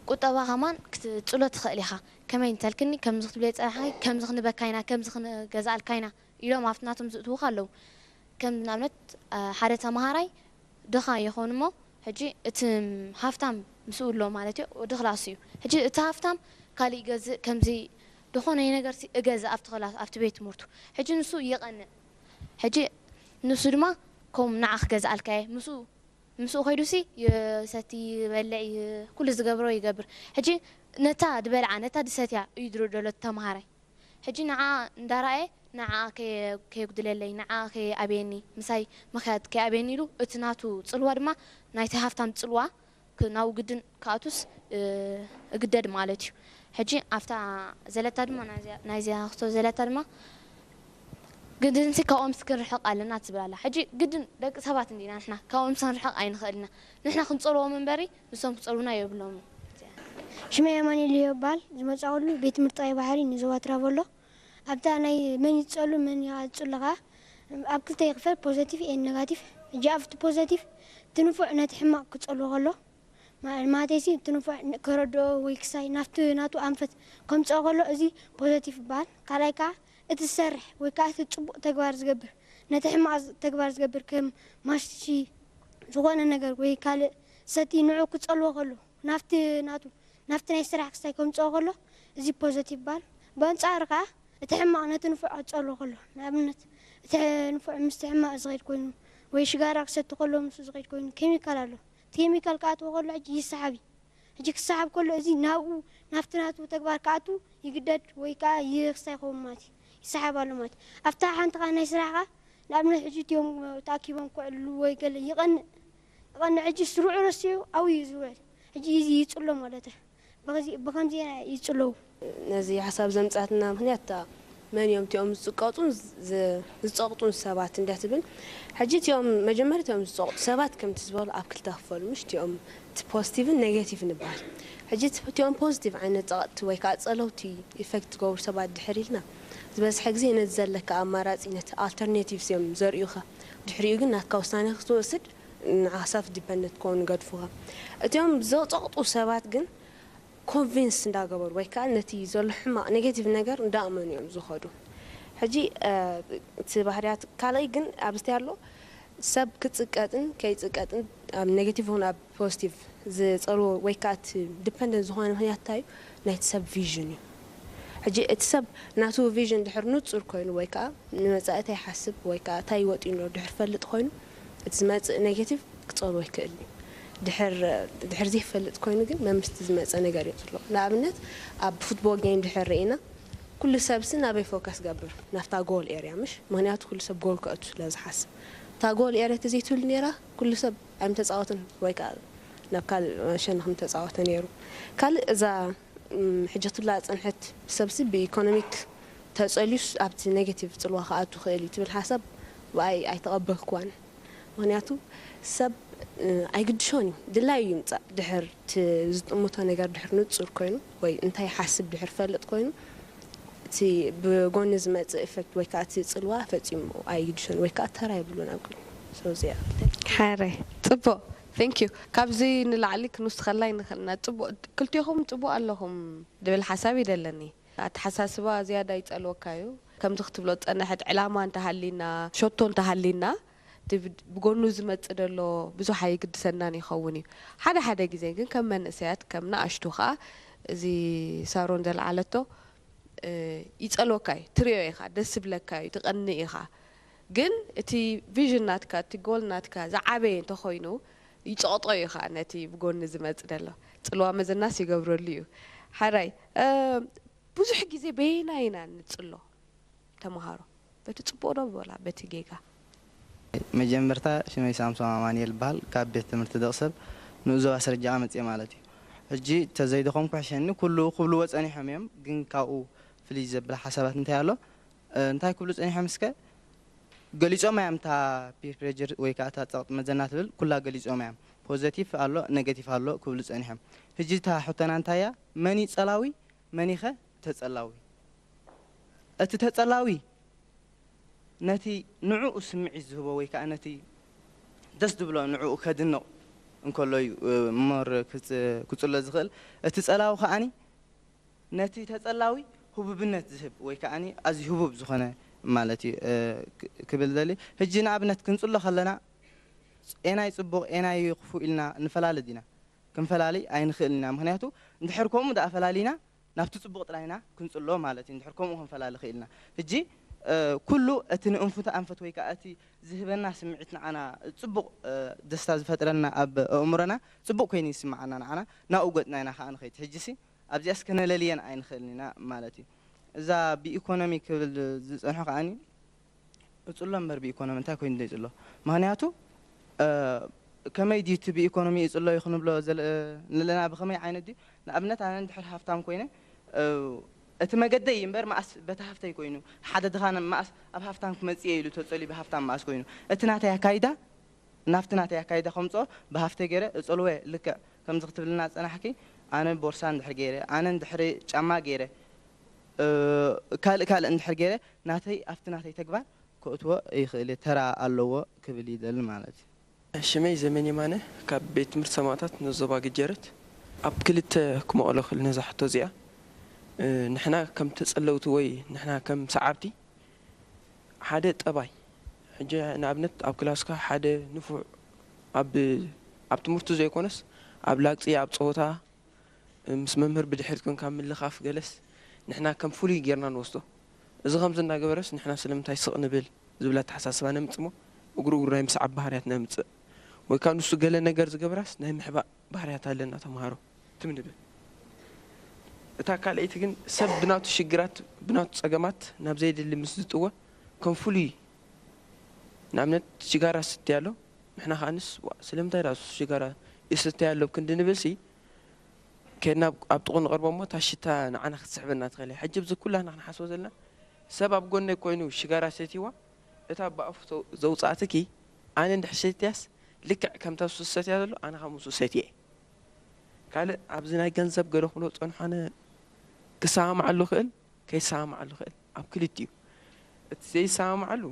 ቁጠባ ከማን ክትጽሎ ትኽእል ኢኻ። ከመይ እንተልክኒ፣ ከምዚ ክትብለይ ዝጸናሕካይ፣ ከምዚ ክንበካ ኢና፣ ከምዚ ክንገዝኣልካ ኢና ኢሎም ኣብቲ ናቶም ዝእትዉኻ ኣለዉ። ከም ንኣብነት፣ እ፣ ሓደ ተመሃራይ ድኻ ይኸውን እሞ፣ ሕጂ እቲ ሃፍታም ምስኡ ኣሎ ማለት እዩ፣ ወዲ ክላሱ እዩ። ሕጂ እቲ ሃፍታም ካሊእ ይገዝእ፣ ከምዚ ዝኾነ ነገርሲ እገዝእ ኣብቲ ክላስ፣ ኣብቲ ቤት ትምህርቱ። ሕጂ ንሱ ይቐንእ። ሕጂ ንሱ ድማ ከም ንዓ ክገዝኣልካ እየ። ምስኡ፣ ምስኡ ከይዱሲ ይሰቲ፣ ይበልዕ፣ ይ-፣ ኩሉ ዝገብሮ ይገብር። ሕጂ ነታ ዝበልዓ፣ ነታ ዝሰትያ እዩ ዝርድኦ ዘሎ እቲ ተምሃራይ። ሕጂ ንዓ እንዳረኣየ ንዓ ከየጉድለለይ ንዓ ከየኣብየኒ ምሳይ ምኽያድ ከይኣብየኒ ኢሉ እቲ ናቱ ጽልዋ ድማ ናይቲ ሃፍታም ጽልዋ ናብኡ ግድን ክኣቱስ እግደድ ማለት እዩ። ሕጂ ኣብታ ዘለታ ድማ ናይዚኣ ክቶ ዘለታ ድማ ግድንሲ ካብኦምስ ክንርሕቕ ኣለና ትብል ኣላ። ሕጂ ግድን ደቂ ሰባት እንዲና ንሕና ካብኦምስ ክንርሕቕ ኣይንኽእል ኢና። ንሕና ክንጸልዎም እምበሪ ንሶም ክጸልውና የብሎምን። ሽመይ ኣማኑኤል ይበሃል። ዝመጻኹሉ ቤት ትምህርቲ ቀይ ባሕሪ ንዞባ ትራቮሎ ኣብታ ናይ መን ይጸሉ መን ይቐጽሉ ከኣ ኣብ ክልተ ይኽፈል፣ ፖዘቲቭ ኤን ነጋቲቭ። ሕጂ ኣብቲ ፖዘቲቭ እቲ ንፉዕ ነቲ ሕማቕ ክጸልዎ ከሎ ማለተይሲ እቲ ንፉዕ ከረድኦ ወይ ክሳይ ናብቲ ናቱ ኣንፈት ከምጽኦ ከሎ እዚ ፖዘቲቭ ይበሃል። ካልኣይ ከኣ እቲ ዝሰርሕ ወይ ከኣ እቲ ጽቡቕ ተግባር ዝገብር ነቲ ሕማቕ ተግባር ዝገብር ከም ማሽትሺ ዝኾነ ነገር ወይ ካልእ ሰቲ ንዑ ክጸልዎ ከሎ ናብቲ ናቱ ናብቲ ናይ ስራሕ ክስታይ ከምጽኦ ከሎ እዚ ፖዘቲቭ ይበሃል። ብኣንጻሩ ከኣ እቲ ሕማቕ ነቲ ንፉዕ ክጸልዎ ከሎ ንኣብነት እቲ ንፉዕ ምስቲ ሕማቕ ዝኸይድ ኮይኑ ወይ ሽጋራ ክሰቲ ከሎ ምስኡ ዝኸይድ ኮይኑ ኬሚካል ኣሎ። እቲ ኬሚካል ክኣትዎ ከሎ ሕጂ ይሰሓብ እዩ። ሕጂ ክሰሓብ ከሎ እዚ ናብኡ ናብቲ ናቱ ተግባር ክኣቱ ይግደድ ወይ ከኣ ይኽሳይ ይኸውን ማለት እዩ። ይሰሓብ ኣሎ ማለት እዩ። ኣብታ ሓንቲ ከኣ ናይ ስራሕ ከኣ ንኣብነት ሕጂ እቲኦም ተኣኪቦም ክዕልሉ ወይ ገለ ይቐንእ ይቐንእ ሕጂ ስርዑ ረሲዑ ኣብኡ እዩ ዝውዕል። ሕጂ እዚ ይጽሎ ማለት እዩ። ብኸዚ- ብኸምዚ ይጽለዉ። ነዚ ሓሳብ ዘምጻትና ምክንያት እታ መን እዮም እቲኦም ዝጽቀጡን ዝ- ዝጸቕጡን ሰባት እንድያ ትብል። ሕጂ እቲኦም መጀመርያ እቲኦም ዝጸቕጡ ሰባት ከምቲ ዝበሉ ኣብ ክልተ ክፈሉ ምሽ እቲኦም እቲ ፖዚቲቭን ኔጌቲቭ ንበሃል። ሕጂ እቲ- እቲኦም ፖዚቲቭ ዓይነት ጸቕጥቲ ወይ ከዓ ጸለውቲ ኢፌክት ዝገብሩ ሰባት ድሕር ኢልና ዝበዝሐ ግዜ ነቲ ዘለካ ኣማራጺ ነቲ ኣልተርኔቲቭስ እዮም ዘርእዩኻ። ድሕሪኡ ግን ናትካ ውሳኔ ክትወስድ ንዓኻ ሰልፍ ዲፐንደንት ክኸውን ይገድፉኻ። እቲኦም ዘጸቕጡ ሰባት ግን ኮንቪንስ እንዳገበሩ ወይ ከዓ ነቲ ዘሎ ሕማቕ ኔጌቲቭ ነገር እንዳኣመኑ እዮም ዝኸዱ። ሕጂ እቲ ባህርያት ካልኣይ ግን ኣብዚ ኣሎ ሰብ ክፅቀጥን ከይፅቀጥን ኣብ ኔጌቲቭ ይኹን ኣብ ፖዚቲቭ ዝፀልዎ ወይ ከዓ እቲ ዲፐንደንት ዝኾነ ምክንያት እንታይ እዩ? ናይቲ ሰብ ቪዥን እዩ። ሕጂ እቲ ሰብ ናቱ ቪዥን ድሕር ንፁር ኮይኑ ወይ ከዓ ንመፃኢ እንታይ ይሓስብ ወይ ከዓ እንታይ ይወጥዩ ኣሎ ድሕር ፈልጥ ኮይኑ እቲ ዝመፅእ ኔጌቲቭ ክፀልዎ ይክእል እዩ። ድሕር ድሕር ዘይፈልጥ ኮይኑ ግን መምስቲ ዝመፀ ነገር እዩ ዘሎ። ንኣብነት ኣብ ፉትቦል ጌም ድሕር ርኢና ኩሉ ሰብሲ ናበይ ፎከስ ገብር ናብታ ጎል ኤርያ ምሽ ምክንያቱ ኩሉ ሰብ ጎል ከእቱ ስለ ዝሓስብ እታ ጎል ኤርያ ተዘይትህሉ ነይራ ኩሉ ሰብ ኣይምተፃወትን ወይ ከዓ ናብ ካልእ ሸነኽ ምተፃወተ ነይሩ። ካልእ እዛ ሕጂ ክትብላ ዝፀንሐት ሰብሲ ብኢኮኖሚክ ተፀልዩስ ኣብቲ ኔጌቲቭ ፅልዋ ክኣቱ ክእል እዩ ትብል ሓሳብ ብኣይ ኣይተቐበልክዋን። ምክንያቱ ሰብ ኣይግድሾን እዩ ድላይ እዩ ይምፃእ ድሕር ዝጥምቶ ነገር ድሕር ንፁር ኮይኑ ወይ እንታይ ሓስብ ድሕር ፈልጥ ኮይኑ እቲ ብጎኒ ዝመፅእ ኢፌክት ወይ ከዓ እቲ ፅልዋ ፈፂሙ ኣይግድሾን ወይ ከዓ ተራ የብሉን ኣብ ቅድሚ ሰውዚያ። ሓረ ፅቡቅ thank you። ካብዚ ንላዕሊ ክንውስኸላ ይንኽእል ኢና። ፅቡቅ ክልቴኹም ፅቡቅ ኣለኹም ድብል ሓሳብ ይደለኒ። ኣተሓሳስባ ዝያዳ ይጸልወካ እዩ። ከምዚ ክትብሎ ዝጸነሐት ዕላማ እንተሃሊና፣ ሸቶ እንተሃሊና፣ እቲ ብጎኑ ዝመጽእ ዘሎ ብዙሕ ኣይግድሰናን ይኸውን እዩ። ሓደ ሓደ ግዜ ግን ከም መንእሰያት ከም ንኣሽቱ ከኣ እዚ ሳሮን ዘልዓለቶ ይጸልወካ እዩ፣ ትሪኦ ኢኻ፣ ደስ ይብለካ እዩ፣ ትቐንእ ኢኻ። ግን እቲ ቪዥን ናትካ እቲ ጎል ናትካ ዝዓበየ እንተኾይኑ ይጸቕጦ እዩ ኸዓ ነቲ ብጎኒ ዝመጽእ ዘሎ ጽልዋ መዘናስ ይገብረሉ እዩ። ሓራይ ብዙሕ ግዜ በየናይ ኢና ንጽሎ ተምሃሮ በቲ ጽቡቕ ዶ በላ በቲ ጌጋ? መጀመርታ ሽመይ ሳምሶም ኣማንኤል ይበሃል። ካብ ቤት ትምህርቲ ደቕሰብ ንኡዞብ ኣስረጃ መጽየ ማለት እዩ። ሕጂ ተዘይደኸምኩ ሕሸኒ ኩሉ ክብልዎ ጸኒሖም እዮም፣ ግን ካብኡ ፍልይ ዘብል ሓሳባት እንታይ ኣሎ እንታይ ክብሉ ጸኒሖም እስከ ገሊጾም እዮም እታ ፒር ፕሬጀር ወይ ከዓ እታ ጸቕጢ መዘና ትብል ኩላ ገሊጾም እዮም። ፖዘቲቭ ኣሎ ኔጋቲቭ ኣሎ ክብሉ ጸኒሖም። ሕጂ እታ ሕቶና እንታይ እያ? መን እዩ ጸላዊ? መን ይኸ ተጸላዊ? እቲ ተጸላዊ ነቲ ንዕኡ ስምዒት ዝህቦ ወይ ከዓ ነቲ ደስ ዝብሎ ንዕኡ ከድንቕ እንከሎ እዩ ሞር ክጽሎ ዝኽእል። እቲ ጸላዊ ከዓኒ ነቲ ተጸላዊ ህቡብነት ዝህብ ወይ ከዓኒ ኣዝዩ ህቡብ ዝኾነ ማለት እዩ ክብል ደሊ። ሕጂ ንኣብነት ክንጽሎ ከለና ኤናይ ጽቡቕ ኤናይ ክፉእ ኢልና ንፈላሊ ዲና? ክንፈላሊ ኣይንኽእልን ኢና። ምኽንያቱ እንድሕር ከምኡ ደኣ ፈላሊና ናብቲ ጽቡቕ ጥራይና ክንጽሎ ማለት እዩ። እንድሕር ከምኡ ክንፈላሊ ክኢልና። ሕጂ ኩሉ እቲ ንእንፉት ኣንፈት ወይ ከኣ እቲ ዝህበና ስምዒት ንዓና ጽቡቕ ደስታ ዝፈጥረልና ኣብ ኣእምሮና ጽቡቕ ኮይኑ ይስምዓና ንዓና ናብኡ ገጽና ኢና ከኣ ንኸይድ። ሕጂሲ ኣብዚኣስ ከነለልየን ኣይንኽእልን ኢና ማለት እዩ። እዛ ብኢኮኖሚ ክብል ዝጸንሖ ከዓኒ እጽሎ እምበር ብኢኮኖሚ እንታይ ኮይኑ ይጽሎ? ምኽንያቱ ከመይ ድዩ እቲ ብኢኮኖሚ እጽሎ እዩ ክንብሎ ንለና? ብኸመይ ዓይነት ድዩ? ንኣብነት ኣነ እንድሕር ሃፍታም ኮይነ እቲ መገደይ እምበር መኣስ በቲ ሃፍተይ ኮይኑ ሓደ ድኻ መኣስ ኣብ ሃፍታም ክመጽእ እየ ኢሉ ተጸልዩ ብሃፍታም መኣስ ኮይኑ እቲ ናተይ ኣካይዳ ናብቲ ናተይ ኣካይዳ ከምጽኦ ብሃፍተይ ገይረ እጸልዎ እየ። ልክዕ ከምዚ ክትብልና ዝጸናሕኪ ኣነ ቦርሳ እንድሕር ገይረ ኣነ እንድሕር ጫማ ገይረ ካልእ ካልእ እንድሕር ገይረ ናተይ ኣብቲ ናተይ ተግባር ከእትዎ ይኽእል እየ፣ ተራ ኣለዎ ክብል ይደሊ ማለት እዩ። ሽመይ ዘመን የማነ ካብ ቤት ትምህርቲ ሰማእታት ንዞባ ግጀረት። ኣብ ክልተ ክመቐሎ ክእል ነዛ ሕቶ እዚኣ። ንሕና ከም ተጸለውቲ ወይ ንሕና ከም ሰዓብቲ ሓደ ጠባይ ሕጂ ንኣብነት ኣብ ክላስካ ሓደ ንፉዕ ኣብ ኣብ ትምህርቱ ዘይኮነስ ኣብ ላግጺ ኣብ ጸወታ ምስ መምህር ብድሕሪት ኮንካ ምልኻፍ ገለስ ንሕና ከም ፍሉይ ጌርና ንወስዶ። እዚ ከምዚ እናገበረስ ንሕና ስለምንታይ ስቕ ንብል ዝብል ኣተሓሳስባ ነምጽሞ እግሩ እግሩ ናይ ምስዓብ ባህርያት ነምጽእ ወይ ከዓ ንሱ ገለ ነገር ዝገብራስ ናይ ምሕባእ ባህርያት ኣለና ተምሃሮ ትም ንብል። እታ ካልኣይቲ ግን ሰብ ብናቱ ሽግራት ብናቱ ጸገማት ናብ ዘየድሊ ምስ ዝጥወ ከም ፍሉይ ንኣብነት ሽጋራ ስትያ ኣሎ ንሕና ከዓንስ ስለምንታይ ዳሱ ሽጋራ ይስትያ ኣሎ ክንዲ ንብል ሲ ከድና ኣብ ጥቑ ንቐርቦ እሞ እታ ሽታ ንዓና ክትስሕበና ትኽእል እያ። ሕጂ ብዚ ኩላና ክንሓስቦ ዘለና ሰብ ኣብ ጎነይ ኮይኑ ሽጋራ ሰትይዋ እታ ብኣፉ ዘውፅኣትኪ ኣነ እንድሕር ሰትያስ ልክዕ ከምታ ሱስ ሰትያ ዘሎ ኣነ ካብ ሱስ ሰትየ ካልእ ኣብዚ ናይ ገንዘብ ገለ ክብሎ ፀንሖነ ክሰማማዓሉ ክእል ከይሰማማዓሉ ክእል ኣብ ክልቲኡ እቲ ዘይሰማማዓሉ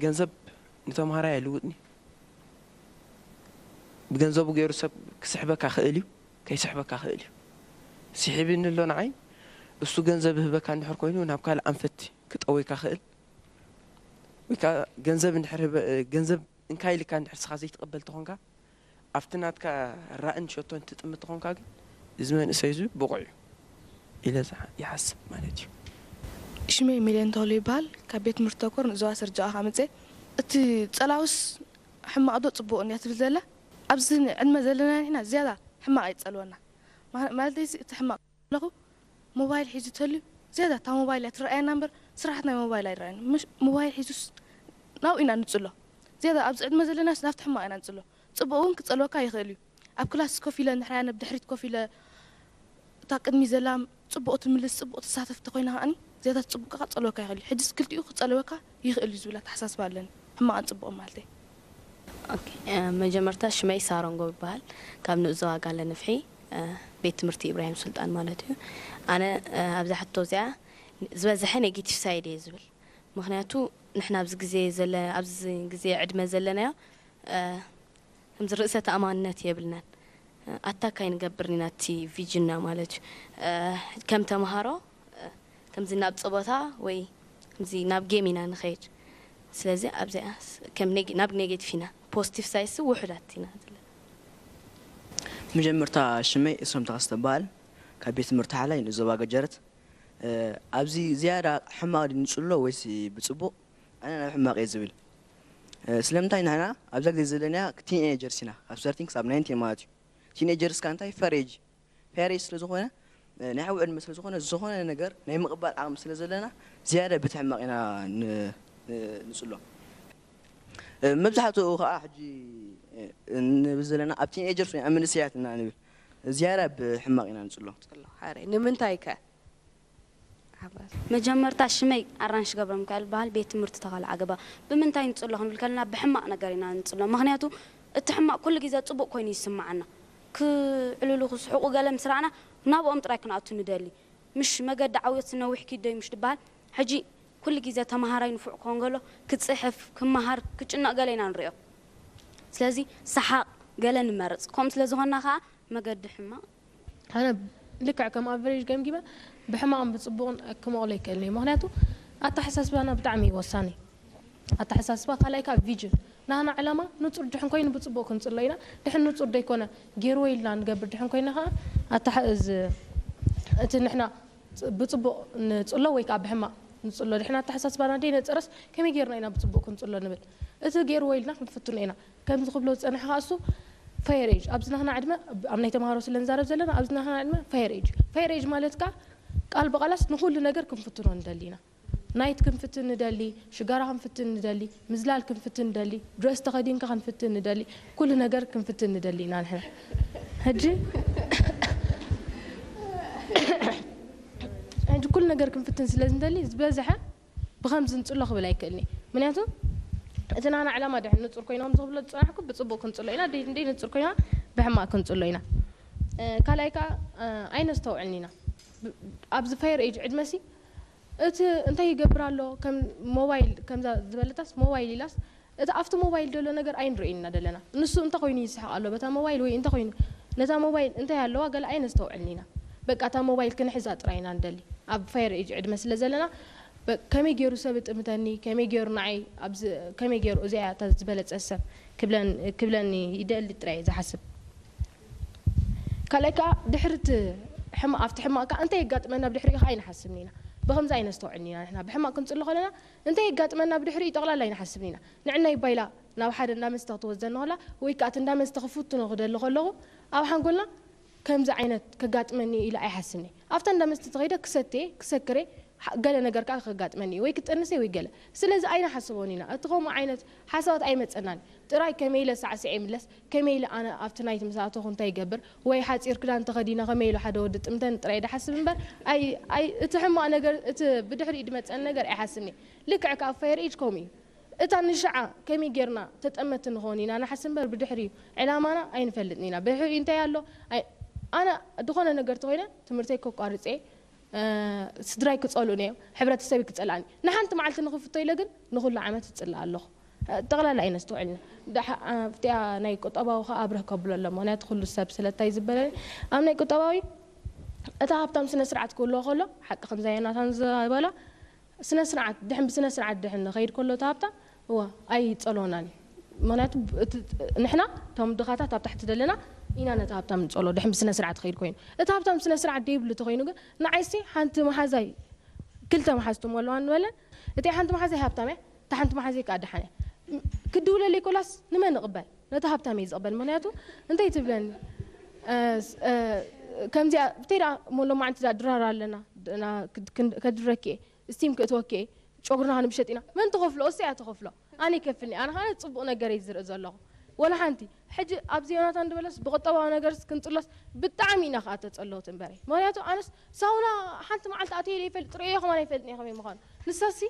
ገንዘብ ንተምሃራይ ኣይልውጥን እዩ። ብገንዘቡ ገይሩ ሰብ ክስሕበካ ክእል እዩ፣ ከይስሕበካ ክእል እዩ። ስሒብኒ ኣሎ ንዓይ፣ እሱ ገንዘብ ይህበካ እንድሕር ኮይኑ ናብ ካልእ ኣንፈት ክጠወይካ ክእል ወይ ከዓ ገንዘብ እንድሕር ህበ- ገንዘብ እንካ ኢልካ እንድሕር ስኻ ዘይትቕበል ተኾንካ ኣብቲ ናትካ ራእን ሸቶን ትጥምት ተኾንካ ግን እዚ መንእሰይ እዚ ብቑዕ እዩ ኢለ ዝሓ- ይሓስብ ማለት እዩ። ሽመይ ሚልዮን ተኽሉ ይበሃል። ካብ ቤት ትምህርቲ ተኮር ንዞባ ስርጅኣ ካብ መፅእ እቲ ፀላውስ ሕማቕ ዶ ፅቡቕ እንድያ ትብል ዘላ ኣብዚ ዕድመ ዘለና ንሕና ዝያዳ ሕማቕ እዩ ዝፀልወና። ማ- ማለተይ እቲ ሕማቕ ኣለኹ ሞባይል ሒዙ ተልዩ ዝያዳ እታ ሞባይል እያ ትረኣየና እምበር ስራሓት ናይ ሞባይል ኣይረኣየን። ምሽ ሞባይል ሒዙስ ናብኡ ኢና ንፅሎ። ዝያዳ ኣብዚ ዕድመ ዘለናስ ናብቲ ሕማቕ ኢና ንፅሎ። ፅቡቕ እውን ክፀልወካ ይኽእል እዩ። ኣብ ክላስ ኮፍ ኢለ እንድሕር ኣነ ብድሕሪት ኮፍ ኢለ እታ ቅድሚ ዘላ ፅቡቕ ትምልስ ፅቡቕ ትሳተፍ እንተኮይና ከዓኒ ዝያዳ ፅቡቕ ክፀልወካ ይኽእል እዩ። ሕጅስ ክልቲኡ ክፀልወካ ይኽእል እዩ ዝብል ኣተሓሳስባ ኣለኒ። ሕማቕን ፅቡቕን ማለተይ። መጀመርታ ሽመይ ሳሮን ጎብ ይበሃል። ካብ ንኡስ ዞባ ጋለ ንፍሒ ቤት ትምህርቲ ኢብራሂም ሱልጣን ማለት እዩ። ኣነ ኣብዛ ሕቶ እዚኣ ዝበዝሐ negative side እየ ዝብል። ምኽንያቱ ንሕና ኣብዚ ግዜ ዘለ ኣብዚ ግዜ ዕድመ ዘለናዮ ከምዚ ርእሰ ተኣማንነት የብልናን። ኣታክ ኣይንገብርን ኢና እቲ vision ና ማለት እዩ። ከም ተምሃሮ ከምዚ ናብ ፀወታ ወይ ከምዚ ናብ game ኢና ንኸይድ። ስለዚ ኣብዚኣ ናብ negative ኢና፣ positive side ሲ ውሑዳት ኢና ዘለና። መጀመርታ ሽመይ እስሮም ተኸስተ እበሃል። ካብ ቤት ትምህርቲ ሓላይ ንዞባ ገጀረት። ኣብዚ ዝያዳ ሕማቕ ድዩ ንፅሎ ወይስ ብፅቡቕ? ኣነ ናብ ሕማቕ እየ ዝብል። ስለምንታይ ንሕና ኣብዛ ግዜ ዘለናያ teenagers ኢና፣ ካብ thirteen ክሳብ nineteen ማለት እዩ። Teenagers ከኣ እንታይ fair age፣ fair age ስለ ዝኾነ ናይ ሓዊ ዕድመ ስለ ዝኾነ ዝኾነ ነገር ናይ ምቕባል ዓቕሚ ስለ ዘለና ዝያዳ በቲ ሕማቕ ኢና ንፅሎ። መብዛሕትኡ ከዓ ሕጂ ንብል ዘለና ኣብ teenagers ወይ ኣብ መንእሰያት ኢና ንብል ዝያዳ ብሕማቕ ኢና ንፅሎ። ንምንታይ ከ? መጀመርታ ሽመይ ኣራንሽ ገብረሚካኤል በሃል ቤት ትምህርቲ ተኸለ ዓገባ። ብምንታይ ንፅሎ ክንብል ከለና ብሕማቕ ነገር ኢና ንፅሎ። ምኽንያቱ እቲ ሕማቕ ኩሉ ግዜ ፅቡቕ ኮይኑ ይስምዓና። ክዕልሉ ክስሕቑ ገለ ምስ ረኣና ናብኦም ጥራይ ክንኣቱ ንደሊ። ምሽ መገዲ ዓውዮት ነዊሕ ኪድ ዶ እዩ ምሽ ድበሃል? ሕጂ ኩሉ ግዜ ተምሃራይ ንፉዕ ክኾን ከሎ ክፅሕፍ፣ ክመሃር፣ ክጭነቕ ገለ ኢና ንሪኦ። ስለዚ ሰሓቕ ገለ ንመርፅ። ከምኡ ስለ ዝኾንና ከዓ መገዲ ሕማቕ ኣነ ልክዕ ከም ኣቨሬጅ ገምጊመ ብሕማቕን ብፅቡቕን ክመቕሎ ይክእል እየ። ምኽንያቱ ኣተሓሳስባና ብጣዕሚ እዩ ወሳኒ። ኣተሓሳስባ ካልኣይ ከዓ ቪጅን ናህና ዕላማ ንፁር ድሕን ኮይኑ ብፅቡቕ ክንፅሎ ኢና። ድሕን ንፁር ደይኮነ ጌርዎ ኢልና ንገብር ድሕን ኮይና ከዓ ኣተሓ- እዚ እቲ ንሕና ብፅቡቕ ንፅሎ ወይ ከዓ ብሕማቕ ንፅሎ ድሕን ኣተሓሳስባና ደይነፀረስ ከመይ ጌርና ኢና ብፅቡቕ ክንፅሎ ንብል? እቲ ጌርዎ ኢልና ክንፍትኖ ኢና። ከምዚ ክብሎ ዝፀንሐ ከዓ እሱ ፋየር ኤጅ ኣብዚ ናህና ዕድመ ኣብ ናይ ተምሃሮ ስለ ንዛረብ ዘለና ኣብዚ ናህና ዕድመ ፋየር ኤጅ ፋየር ኤጅ ማለት ከዓ ቃል ብቓላስ ንኹሉ ነገር ክንፍትኖ ንደሊ ኢና። ናይት ክንፍትን ንደሊ፣ ሽጋራ ክንፍትን ንደሊ፣ ምዝላል ክንፍትን ንደሊ፣ ድረስ ተኸዲንካ ክንፍትን ንደሊ፣ ኩሉ ነገር ክንፍትን ንደሊ ኢና ንሕና። ሕጂ ሕጂ ኩሉ ነገር ክንፍትን ስለ ዝንደሊ ዝበዝሐ ብኸምዚ ንጽሎ ክብል ኣይክእልኒ። ምክንያቱ እቲ ናና ዕላማ ድሕን ንጹር ኮይኖም ዝኽብሎ ዝጸናሕኩ ብጽቡቕ ክንጽሎ ኢና፣ ደይ ንጹር ኮይና ብሕማቕ ክንጽሎ ኢና። ካልኣይ ከዓ ኣይነስተውዕልን ኢና። ኣብዚ ፋየር ኤጅ ዕድመሲ እቲ እንታይ ይገብር ኣሎ ከም ሞባይል ከምዛ ዝበለታስ ሞባይል ኢላስ እቲ ኣብቲ ሞባይል ዘሎ ነገር ኣይንርእይና ደለና። ንሱ እንታይ ኮይኑ ይስሕቕ ኣሎ በታ ሞባይል ወይ እንታይ ኮይኑ ነታ ሞባይል እንታይ ኣለዋ ገለ ኣይነስተውዕልን ኢና። በቃ እታ ሞባይል ክንሕዛ ጥራይ ኢና ንደሊ። ኣብ ፋየር ኤጅ ዕድመ ስለ ዘለና ከመይ ገይሩ ሰብ እጥምተኒ፣ ከመይ ገይሩ ንዓይ ኣብዚ ከመይ ገይሩ እዚኣ እታ ዝበለጸ ሰብ ክብለኒ ይደሊ ጥራይ ዝሓስብ። ካልኣይ ከዓ ድሕሪ እቲ ሕማቕ ኣብቲ ሕማቕ ከዓ እንታይ የጋጥመና ብድሕሪኡ ከዓ ኣይንሓስብን ኢና። ብኸምዚ ኣይነስተውዕልን ኢና ንሕና ብሕማቕ ክንጽሎ ከለና እንታይ የጋጥመና ብድሕሪኡ ጠቕላላ ኣይንሓስብን ኢና። ንዕና ይባይላ ናብ ሓደ እንዳ መስተ ክትወስደኒ ከላ ወይ ከዓ እቲ እንዳ መስተ ክፍትኖ ክደሊ ከለኹ ኣብ ሓንጎልና ከምዚ ዓይነት ከጋጥመኒ ኢለ ኣይሓስብን እየ። ኣብታ እንዳ መስተ ተኸይደ ክሰትየ ክሰክረ ገለ ነገር ከዓ ከጋጥመኒ እዩ ወይ ክጠንሰ ወይ ገለ። ስለዚ ኣይንሓስቦን ኢና። እቲ ከምኡ ዓይነት ሓሳባት ኣይመፀናን። ጥራይ ከመይ ኢለ ሳዕስዐ ይምለስ፣ ከመይ ኢለ ኣነ ኣብቲ ናይት ምስ ኣተኹ እንታይ ይገብር፣ ወይ ሓፂር ክዳን ተኸዲነ ከመይ ኢሉ ሓደ ወዲ ጥምተን ጥራይ ድሓስብ እምበር ኣይ ኣይ እቲ ሕማቕ ነገር እቲ ብድሕሪኡ ድመፀኒ ነገር ኣይሓስብን እየ። ልክዕ ካብ ፋየር ኤጅ ከምኡ እዩ። እታ ንሽዓ ከመይ ጌርና ተጠመቲ ንኸውን ኢና ንሓስብ እምበር ብድሕሪኡ ዕላማና ኣይንፈልጥን ኢና። ብድሕሪኡ እንታይ ኣሎ ኣነ ዝኾነ ነገር ተኾይነ ትምህርተይ ከቋርፀ ስድራይ ክጸልኡኒ እዮም፣ ሕብረተሰብ ክጸልኣኒ። ንሓንቲ መዓልቲ ንኽፍቶ ኢለ ግን ንኹሉ ዓመት እጽላእ ኣለኹ። ጠቕላላ ኣይነስተውዕልን ኢና። ኣብቲኣ ናይ ቁጠባዊ ኸኣ ኣብርህ ከብሎ ኣሎ፣ ምኽንያቱ ኩሉ ሰብ ስለታይ ዝበለኒ። ኣብ ናይ ቁጠባዊ እታ ሃብታም ስነ ስርዓት ክህልዎ ከሎ ሓቂ ከምዛ ዮናታን ዝበላ ስነ ስርዓት ድሕን ብስነ ስርዓት ድሕን ንኸይድ ከሎ እታ ሃብታም እዋ ኣይጸልወናን እዩ። ምኽንያቱ ንሕና እቶም ድኻታት ኣብ ታሕቲ ዘለና ኢና ነቲ ሃብታም ንጸሎ ድሕን ብስነ ስርዓት ኸይድ ኮይኑ። እቲ ሃብታም ስነ ስርዓት ደይብሉ ተኾይኑ ግን ንዓይሲ ሓንቲ መሓዛይ ክልተ መሓዝቶም ኣለዋ ንበለን። እቲ ሓንቲ መሓዛይ ሃብታም እያ፣ እታ ሓንቲ መሓዛይ ከዓ ደሓን እያ። ክድውለለይ ኮላስ ንመን እቕበል? ነቲ ሃብታም እየ ዝቕበል። ምኽንያቱ እንታይ ትብለኒ ከምዚኣ ብተይ ደኣ ሞሎ ማዓንቲ ዳ ድራር ኣለና ከድረኪ እየ ስቲም ክእትወኪ እየ ጨጉርና ክንብሸጥ ኢና። መን ትኸፍሎ? እሱ እያ ትኸፍሎ። ኣነ ይከፍልኒ። ኣነ ኸነ ጽቡቕ ነገር እየ ዝርኢ ዘለኹ። ወላ ሓንቲ ሕጂ ኣብዚ ዮናታን ድበለስ ብቁጠባዊ ነገርስ ክንጽሎስ ብጣዕሚ ኢና ኸኣ ተጸለውቲ እምበረይ። ምኽንያቱ ኣነስ ሳውና ሓንቲ መዓልቲ ኣትየ ዘይፈልጥ ርእየ ኸማን ኣይፈልጥን እየ ከመይ ምዃኑ። ንሳሲ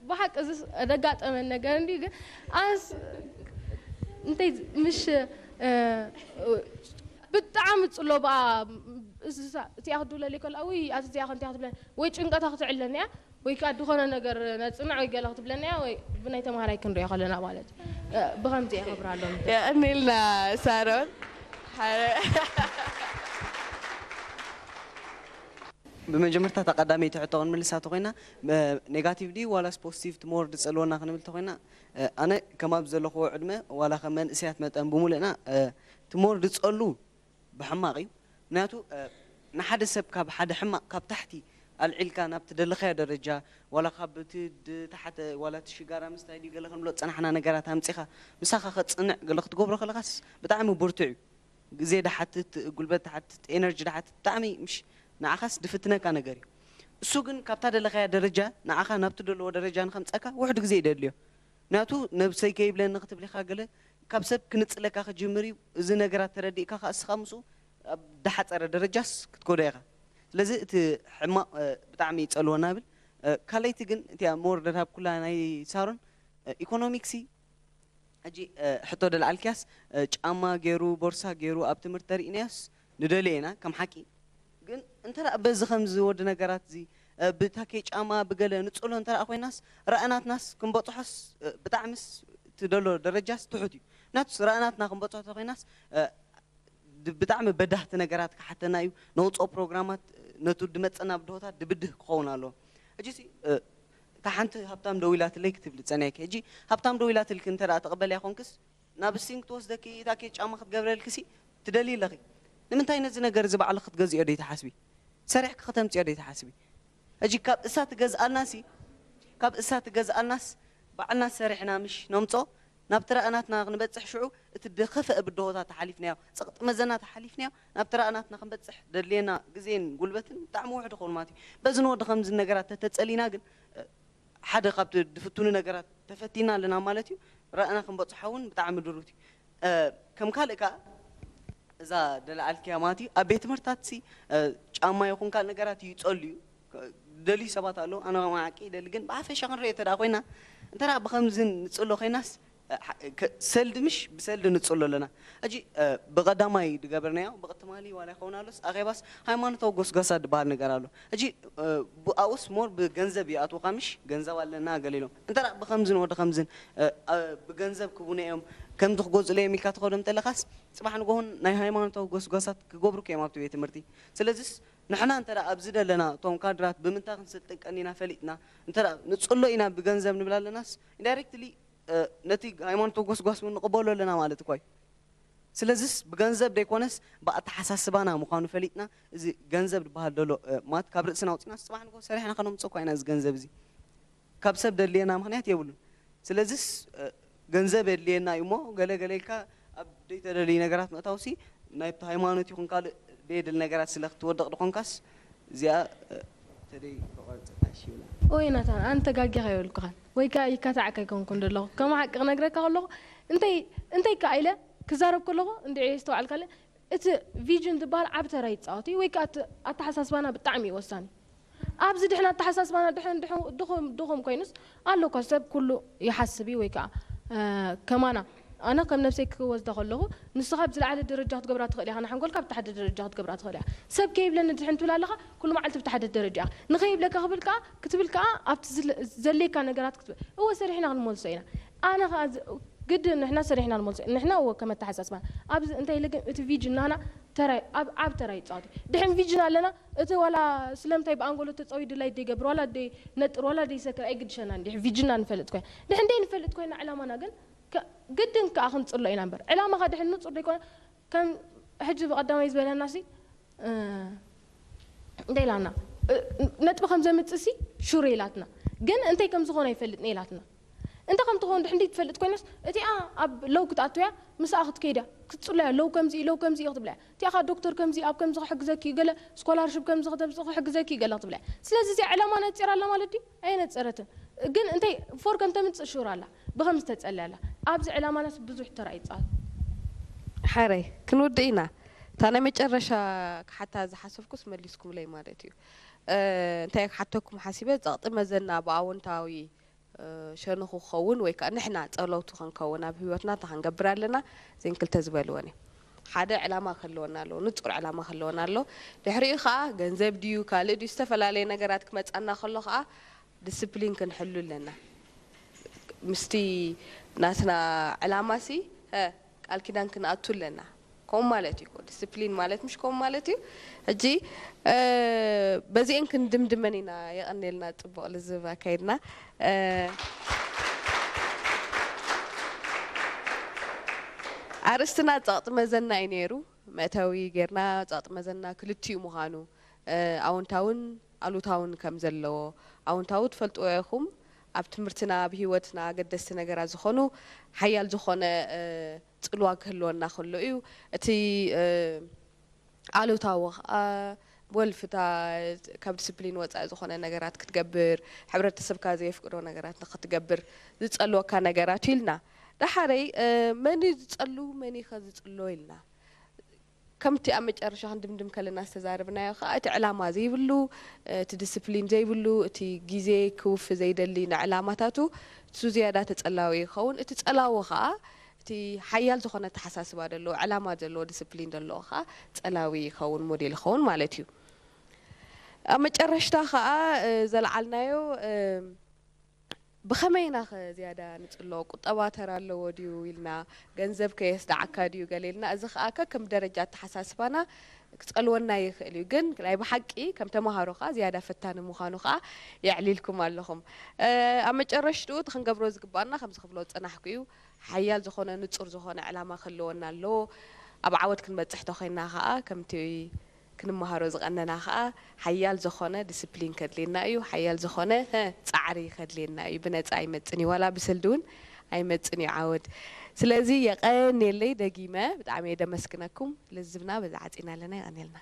ብሓቂ እዚ ደጋጠመን ነገር እንዲ ግን ኣነስ እንታይ ምሽ ብጣዕሚ ጽሎ ብኣ እዚኣ ክትድውለለይ ከላ ውይ ኣቲ እዚኣ ከምቲ ክትብለኒ ወይ ጭንቀታ ክትዕለኒ እያ ወይ ከዓ ዝኾነ ነገር ነፅንዕ ወይ ገለ ክትብለኒ እያ ወይ ብናይ ተምሃራይ ክንሪኦ ከለና ማለት እዩ። ብኸምዚ የኸብር ኣሎ። የቐኒልና ሳሮን። ብመጀመርታ እታ ቀዳመይቲ ሕቶ ክንምልሳ ተኮይና ኔጋቲቭ ድዩ ዋላስ ፖዚቲቭ ትሞር ዝጸልወና ክንብል ተኮይና ኣነ ከም ኣብ ዘለኹዎ ዕድመ ዋላ ከም መንእሰያት መጠን ብምሉእና ትሞር ዝጸሉ ብሕማቕ እዩ። ምክንያቱ ንሓደ ሰብ ካብ ሓደ ሕማቕ ካብ ታሕቲ ኣልዒልካ ናብ ትደለኻዮ ደረጃ ዋላ ካብ እቲ ድታሓተ ዋላ እቲ ሽጋራ ምስታይ ድዩ ገለ ክንብሎ ዝጸናሕና ነገራት ኣምጺኻ ምሳኻ ከጽንዕ ገለ ክትገብሮ ከለኻስ ብጣዕሚ ብርቱዕ እዩ። ግዜ ድሓትት፣ ጉልበት ድሓትት፣ ኤነርጂ ድሓትት ብጣዕሚ ምሽ ንዓኻስ ድፍትነካ ነገር እዩ። እሱ ግን ካብታ ደለኻያ ደረጃ ንዓኻ ናብቲ ደለዎ ደረጃ ንኸምጸካ ውሕድ ግዜ ይደልዮ። ምክንያቱ ነብሰይ ከይብለኒ ክትብል ኢኻ ገለ ካብ ሰብ ክንጽለካ ክጅምር እዩ። እዚ ነገራት ተረዲእካ ከኣ እስኻ ምስኡ ኣብ ድሓጸረ ደረጃስ ክትከዶ ኢኻ። ስለዚ እቲ ሕማቕ ብጣዕሚ ይጸልወና ብል። ካልኣይቲ ግን እቲኣ ሞር ደድሃብ ኩላ ናይ ሳሮን ኢኮኖሚክሲ ሕጂ ሕቶ ደልዓልክያስ ጫማ ገይሩ ቦርሳ ገይሩ ኣብ ትምህርቲ ተሪእናዮስ ንደልዮ ኢና ከም ሓቂ። ግን እንተ ደኣ በዚ ከምዚ ወዲ ነገራት እዚ ብታኬ ጫማ ብገለ ንጽሎ እንተ ደኣ ኮይናስ ረኣናትናስ ክንበጽሖስ ብጣዕምስ ትደሎ ደረጃስ ትሑት እዩ። ናቱስ ረኣናትና ክንበጽሖ ተኮይናስ ብጣዕሚ በዳህቲ ነገራት ክሓተና እዩ። ነውፅኦ ፕሮግራማት ነቱ ድመፀና ብድሆታት ድብድህ ክኸውን ኣለዎ። ሕጂ እታ ሓንቲ ሃብታም ደው ኢላትለይ ክትብል ዝፀኒሐኪ። ሕጂ ሃብታም ደው ኢላትልኪ እንተ ደኣ ትቕበልያ ኮንክስ ናብ ስቲንግ ትወስደኪ እታ ኬት ጫማ ክትገብረልኪ ሲ ትደልዪ ኣለኺ። ንምንታይ ነዚ ነገር እዚ ባዕልኺ ክትገዝእዮ ደይ ትሓስቢ? ሰሪሕኪ ከተምፅዮ ደይ ትሓስቢ? ሕጂ ካብ እሳ ትገዝኣልናሲ ካብ እሳ ትገዝኣልናስ ባዕልና ሰሪሕና ምሽ ነምፅኦ ናብቲ ራእናትና ክንበጽሕ ሽዑ እቲ ደኸፈ ብድሆታት ተሓሊፍናዮ፣ ጸቕጢ መዘና ተሓሊፍናዮ፣ ናብቲ ራእናትና ክንበጽሕ ደድልየና ግዜን ጉልበትን ብጣዕሚ ውሑድ ይኸውን ማለት እዩ። በዚ ንወዲ ከምዚ ነገራት ተተጸሊና ግን ሓደ ካብቲ ድፍትኑ ነገራት ተፈቲና ኣለና ማለት እዩ። ራእና ክንበጽሖ እውን ብጣዕሚ ድሩት እዩ። ከም ካልእ ከኣ እዛ ደለዓልክያ ማለት እዩ ኣብ ቤት ትምህርታት ሲ ጫማ ይኹን ካልእ ነገራት ይጸሉ እዩ። ደልዩ ሰባት ኣለዉ። ኣነ ከም ዓቂ ይደሊ ግን ብሓፈሻ ክንሪኦ እንተ ደኣ ኮይና እንተ ደኣ ብኸምዚ ንጽሎ ኮይናስ ሰልዲ ምሽ ብሰልዲ ንጽሎ ኣለና። ሕጂ ብቐዳማይ ድገበርናዮ ብቕትማሊ ዋላ ይኸውን ኣሎስ ኣኼባስ ሃይማኖታዊ ጎስጓሳ ዝበሃል ነገር ኣሎ። ሕጂ ብኣውስ ሞር ብገንዘብ ይኣትወካ ምሽ ገንዘብ ኣለና ገለ ኢሎም እንተ ብከምዝን ወደ ከምዝን ብገንዘብ ክቡነ እዮም ከምዚ ክገዝእለ እዮም ኢልካ ትኸዶም ተለኻስ ጽባሕ ንጎሆን ናይ ሃይማኖታዊ ጎስጓሳት ክገብሩክ እዮም ኣብቲ ቤት ትምህርቲ። ስለዚስ ንሕና እንተ ኣብዚ ደለና እቶም ካድራት ብምንታይ ክንስልጥን ቀኒና ፈሊጥና እንተ ንጽሎ ኢና ብገንዘብ ንብል ኣለናስ ኢንዳይሬክትሊ ነቲ ሃይማኖታዊ ጎስጓስ እውን ንቕበሎ ኣለና ማለት እኳ እዩ። ስለዚስ ብገንዘብ ደይኮነስ ብኣተሓሳስባና ምዃኑ ፈሊጥና እዚ ገንዘብ ዝበሃል ደሎ ማለት ካብ ርእስና ኣውፂና ጽባሕ ንጎ ሰሪሕና ከነምፅእ እኳ ኢና እዚ ገንዘብ እዚ ካብ ሰብ ደድልየና ምክንያት የብሉን። ስለዚስ ገንዘብ የድልየና እዩ እሞ ገለ ገለ ኢልካ ኣብ ደይተደልዩ ነገራት ምእታውሲ ናይብቲ ሃይማኖት ይኹን ካልእ ደየድል ነገራት ስለ ክትወድቕ ድኾንካስ እዚኣ ተደይ ተቆርፅና ሽላ ኦይ ናታን ኣነ ተጋጊኻ ይበልኩኻን ወይ ከዓ ይካታዕካ ኣይኮንኩን ዘለኹ ከም ሓቂ ክነግረካ ከለኹ እንተይ እንተይ ከዓ ኢለ ክዛረብ ከለኹ እንድዒ የስተውዓልካለ እቲ ቪዥን ዝበሃል ዓብ ተራ ይፃወት እዩ ወይ ከዓ እቲ ኣተሓሳስባና ብጣዕሚ እዩ ወሳኒ ኣብዚ ድሕን ኣተሓሳስባና ድሕን ድኹም ድኹም ኮይኑስ ኣሎ እኳ ሰብ ኩሉ ይሓስብ እዩ ወይ ከዓ ከማና ኣነ ከም ነብሰይ ክወስዳ ከለኹ ንስኻ ብዝለዓለ ደረጃ ክትገብራ ትኽእል ኢኻ ንሓንጎልካ ብታሕደ ደረጃ ክትገብራ ትኽእል ኢኻ ሰብ ከይብለኒ ድሕን ትብል ኣለኻ ኩሉ መዓልቲ ብታሕደ ደረጃ ኢኻ ንኸይብለካ ክብል ከዓ ክትብል ከዓ ኣብቲ ዘሌካ ነገራት ክትብል እወ ሰሪሕና ክንመልሶ ኢና ኣነ ከዓ ግድን ንሕና ሰሪሕና ንመልሶ ንሕና እወ ከም ኣተሓሳስባና ኣብዚ እንታይ ኢለ ግን እቲ ቪጅን ናህና ተራይ ኣብ ዓብ ተራይ ይጻወት ድሕን ቪጅን ኣለና እቲ ዋላ ስለምታይ ብኣንጎሎ ተጸዊ ድላይ ደይገብር ዋላ ደይ ነጥር ዋላ ደይ ሰክር ኣይግድሸና እንዲሕ ቪጅና ንፈልጥ ኮይና ድሕን ደይ ንፈልጥ ኮይና ዕላማና ግን ግድን ከኣ ክንጽሎ ኢና እምበር ዕላማኻ ድሕን ንጹር ደይኮነ ከም ሕጂ ብቐዳማይ ዝበለና ሲ እንታይ ኢላና ነጥቢ ከም ዘምጽእ ሲ ሹር ኢላትና ግን እንታይ ከም ዝኾነ ኣይፈልጥን ኢላትና እንተ ከም ትኸውን ድሕንደይ ትፈልጥ ኮይናስ እቲኣ ኣብ ለው ክትኣትውያ ምስኣ ክትከይዳ ክትጽለያ ለው ከምዚ ለው ከምዚ ክትብለያ እቲኣኻ ዶክተር ከምዚ ኣብ ከምዚ ክሕግዘኪ ገለ ስኮላርሽፕ ከምዚ ክተምጽእ ክሕግዘኪ ገለ ክትብለያ ስለዚ እዚኣ ዕላማ ነጺራ ኣላ ማለት ድዩ ኣየነጸረትን ግን እንታይ ፎር ከም ተምጽእ ሹር ኣላ ብኸምዚ ተጸልያ ኣላ ኣብዚ ዕላማናስ ብዙሕ ተራ ይጻወት ሓረይ ክንውድእ ኢና እታ ናይ መጨረሻ ክሓታ ዝሓሰብኩስ መሊስኩምለይ ማለት እዩ እንታይ ክሓተኩም ሓሲበ ጸቕጢ መዘና ብኣወንታዊ ሸነኹ ክኸውን ወይ ከዓ ንሕና ጸለውቱ ክንከውን ኣብ ህይወትና እንታይ ክንገብር ኣለና እዘን ክልተ ዝበልወን እዩ ሓደ ዕላማ ክህልወና ኣለዎ ንጹር ዕላማ ክህልወና ኣለዎ ድሕሪኡ ከዓ ገንዘብ ድዩ ካልእ ድዩ ዝተፈላለየ ነገራት ክመጻና ከሎ ከዓ ዲስፕሊን ክንሕሉ ኣለና ምስቲ ናትና ዕላማ ሲ ቃል ኪዳን ክንኣቱ ኣለና ከምኡ ማለት እዩ ዲስፕሊን ማለት ምሽ ከምኡ ማለት እዩ ሕጂ በዚአን ክንድምድመን ኢና የቐኔልና ፅቡቕ ልዝብ ኣካይድና ኣርእስትና ፀቕጢ መዘና እዩ ነይሩ መእተዊ ጌርና ፀቕጢ መዘና ክልቲኡ ምዃኑ ኣወንታውን ኣሉታውን ከም ዘለዎ ኣወንታዊ ትፈልጥዎ ኢኹም ኣብ ትምህርትና ኣብ ህይወትና ኣገደስቲ ነገራት ዝኾኑ ሓያል ዝኾነ ፅልዋ ክህልወና ከሎ እዩ እቲ ኣሉታዊ ከዓ ወልፍታ ካብ ዲስፕሊን ወፃኢ ዝኾነ ነገራት ክትገብር ሕብረተሰብካ ዘየፍቅዶ ነገራት ንክትገብር ዝፀልወካ ነገራት እዩ ኢልና ዳሓረይ መን እዩ ዝፀሉ መን እዩ ከ ዝፅሎ ኢልና ከምቲ ኣብ መጨረሻ ክንድምድም ከለና ዝተዛረብናዮ ከዓ እቲ ዕላማ ዘይብሉ እቲ ዲስፕሊን ዘይብሉ እቲ ግዜ ክውፊ ዘይደሊ ንዕላማታቱ እሱ ዝያዳ ተፀላዊ ይኸውን እቲ ፀላዊ ከዓ እቲ ሓያል ዝኾነ ኣተሓሳስባ ዘለዎ ዕላማ ዘለዎ ዲስፕሊን ዘለዎ ከዓ ፀላዊ ይኸውን ሞዴል ይኸውን ማለት እዩ ኣብ መጨረሽታ ከዓ ዘለዓልናዮ ብኸመይ ኢና ኸ ዝያዳ ንጽሎ? ቁጠባ ተራ ኣለዎ ድዩ ኢልና፣ ገንዘብ ከ የስድዓካ ድዩ ገለ ኢልና፣ እዚ ኸኣ ከከም ደረጃ ኣተሓሳስባና ክጸልወና ይኽእል እዩ። ግን ናይ ብሓቂ ከም ተመሃሮ ኸኣ ዝያዳ ፈታኒ ምዃኑ ኸኣ የዕሊልኩም ኣለኹም። ኣብ መጨረሽትኡ እቲ ክንገብሮ ዝግብኣና ከምዚ ክብሎ ዝጸናሕኩ እዩ፣ ሓያል ዝኾነ ንጹር ዝኾነ ዕላማ ክህልወና ኣለዎ። ኣብ ዓወት ክንበጽሕ ተኾይንና ኸኣ ከምቲ ክንመሃሮ ዝቐነና ኸኣ ሓያል ዝኾነ ዲስፕሊን ከድልየና እዩ፣ ሓያል ዝኾነ ጻዕሪ ከድልየና እዩ። ብነጻ ኣይመጽን እዩ፣ ዋላ ብሰልዲ እውን ኣይመጽን እዩ ዓወት። ስለዚ የቐንየለይ ደጊመ ብጣዕሚ እየ ደመስግነኩም። ልዝብና በዛ ዓጺና ኣለና። የቐንየልና።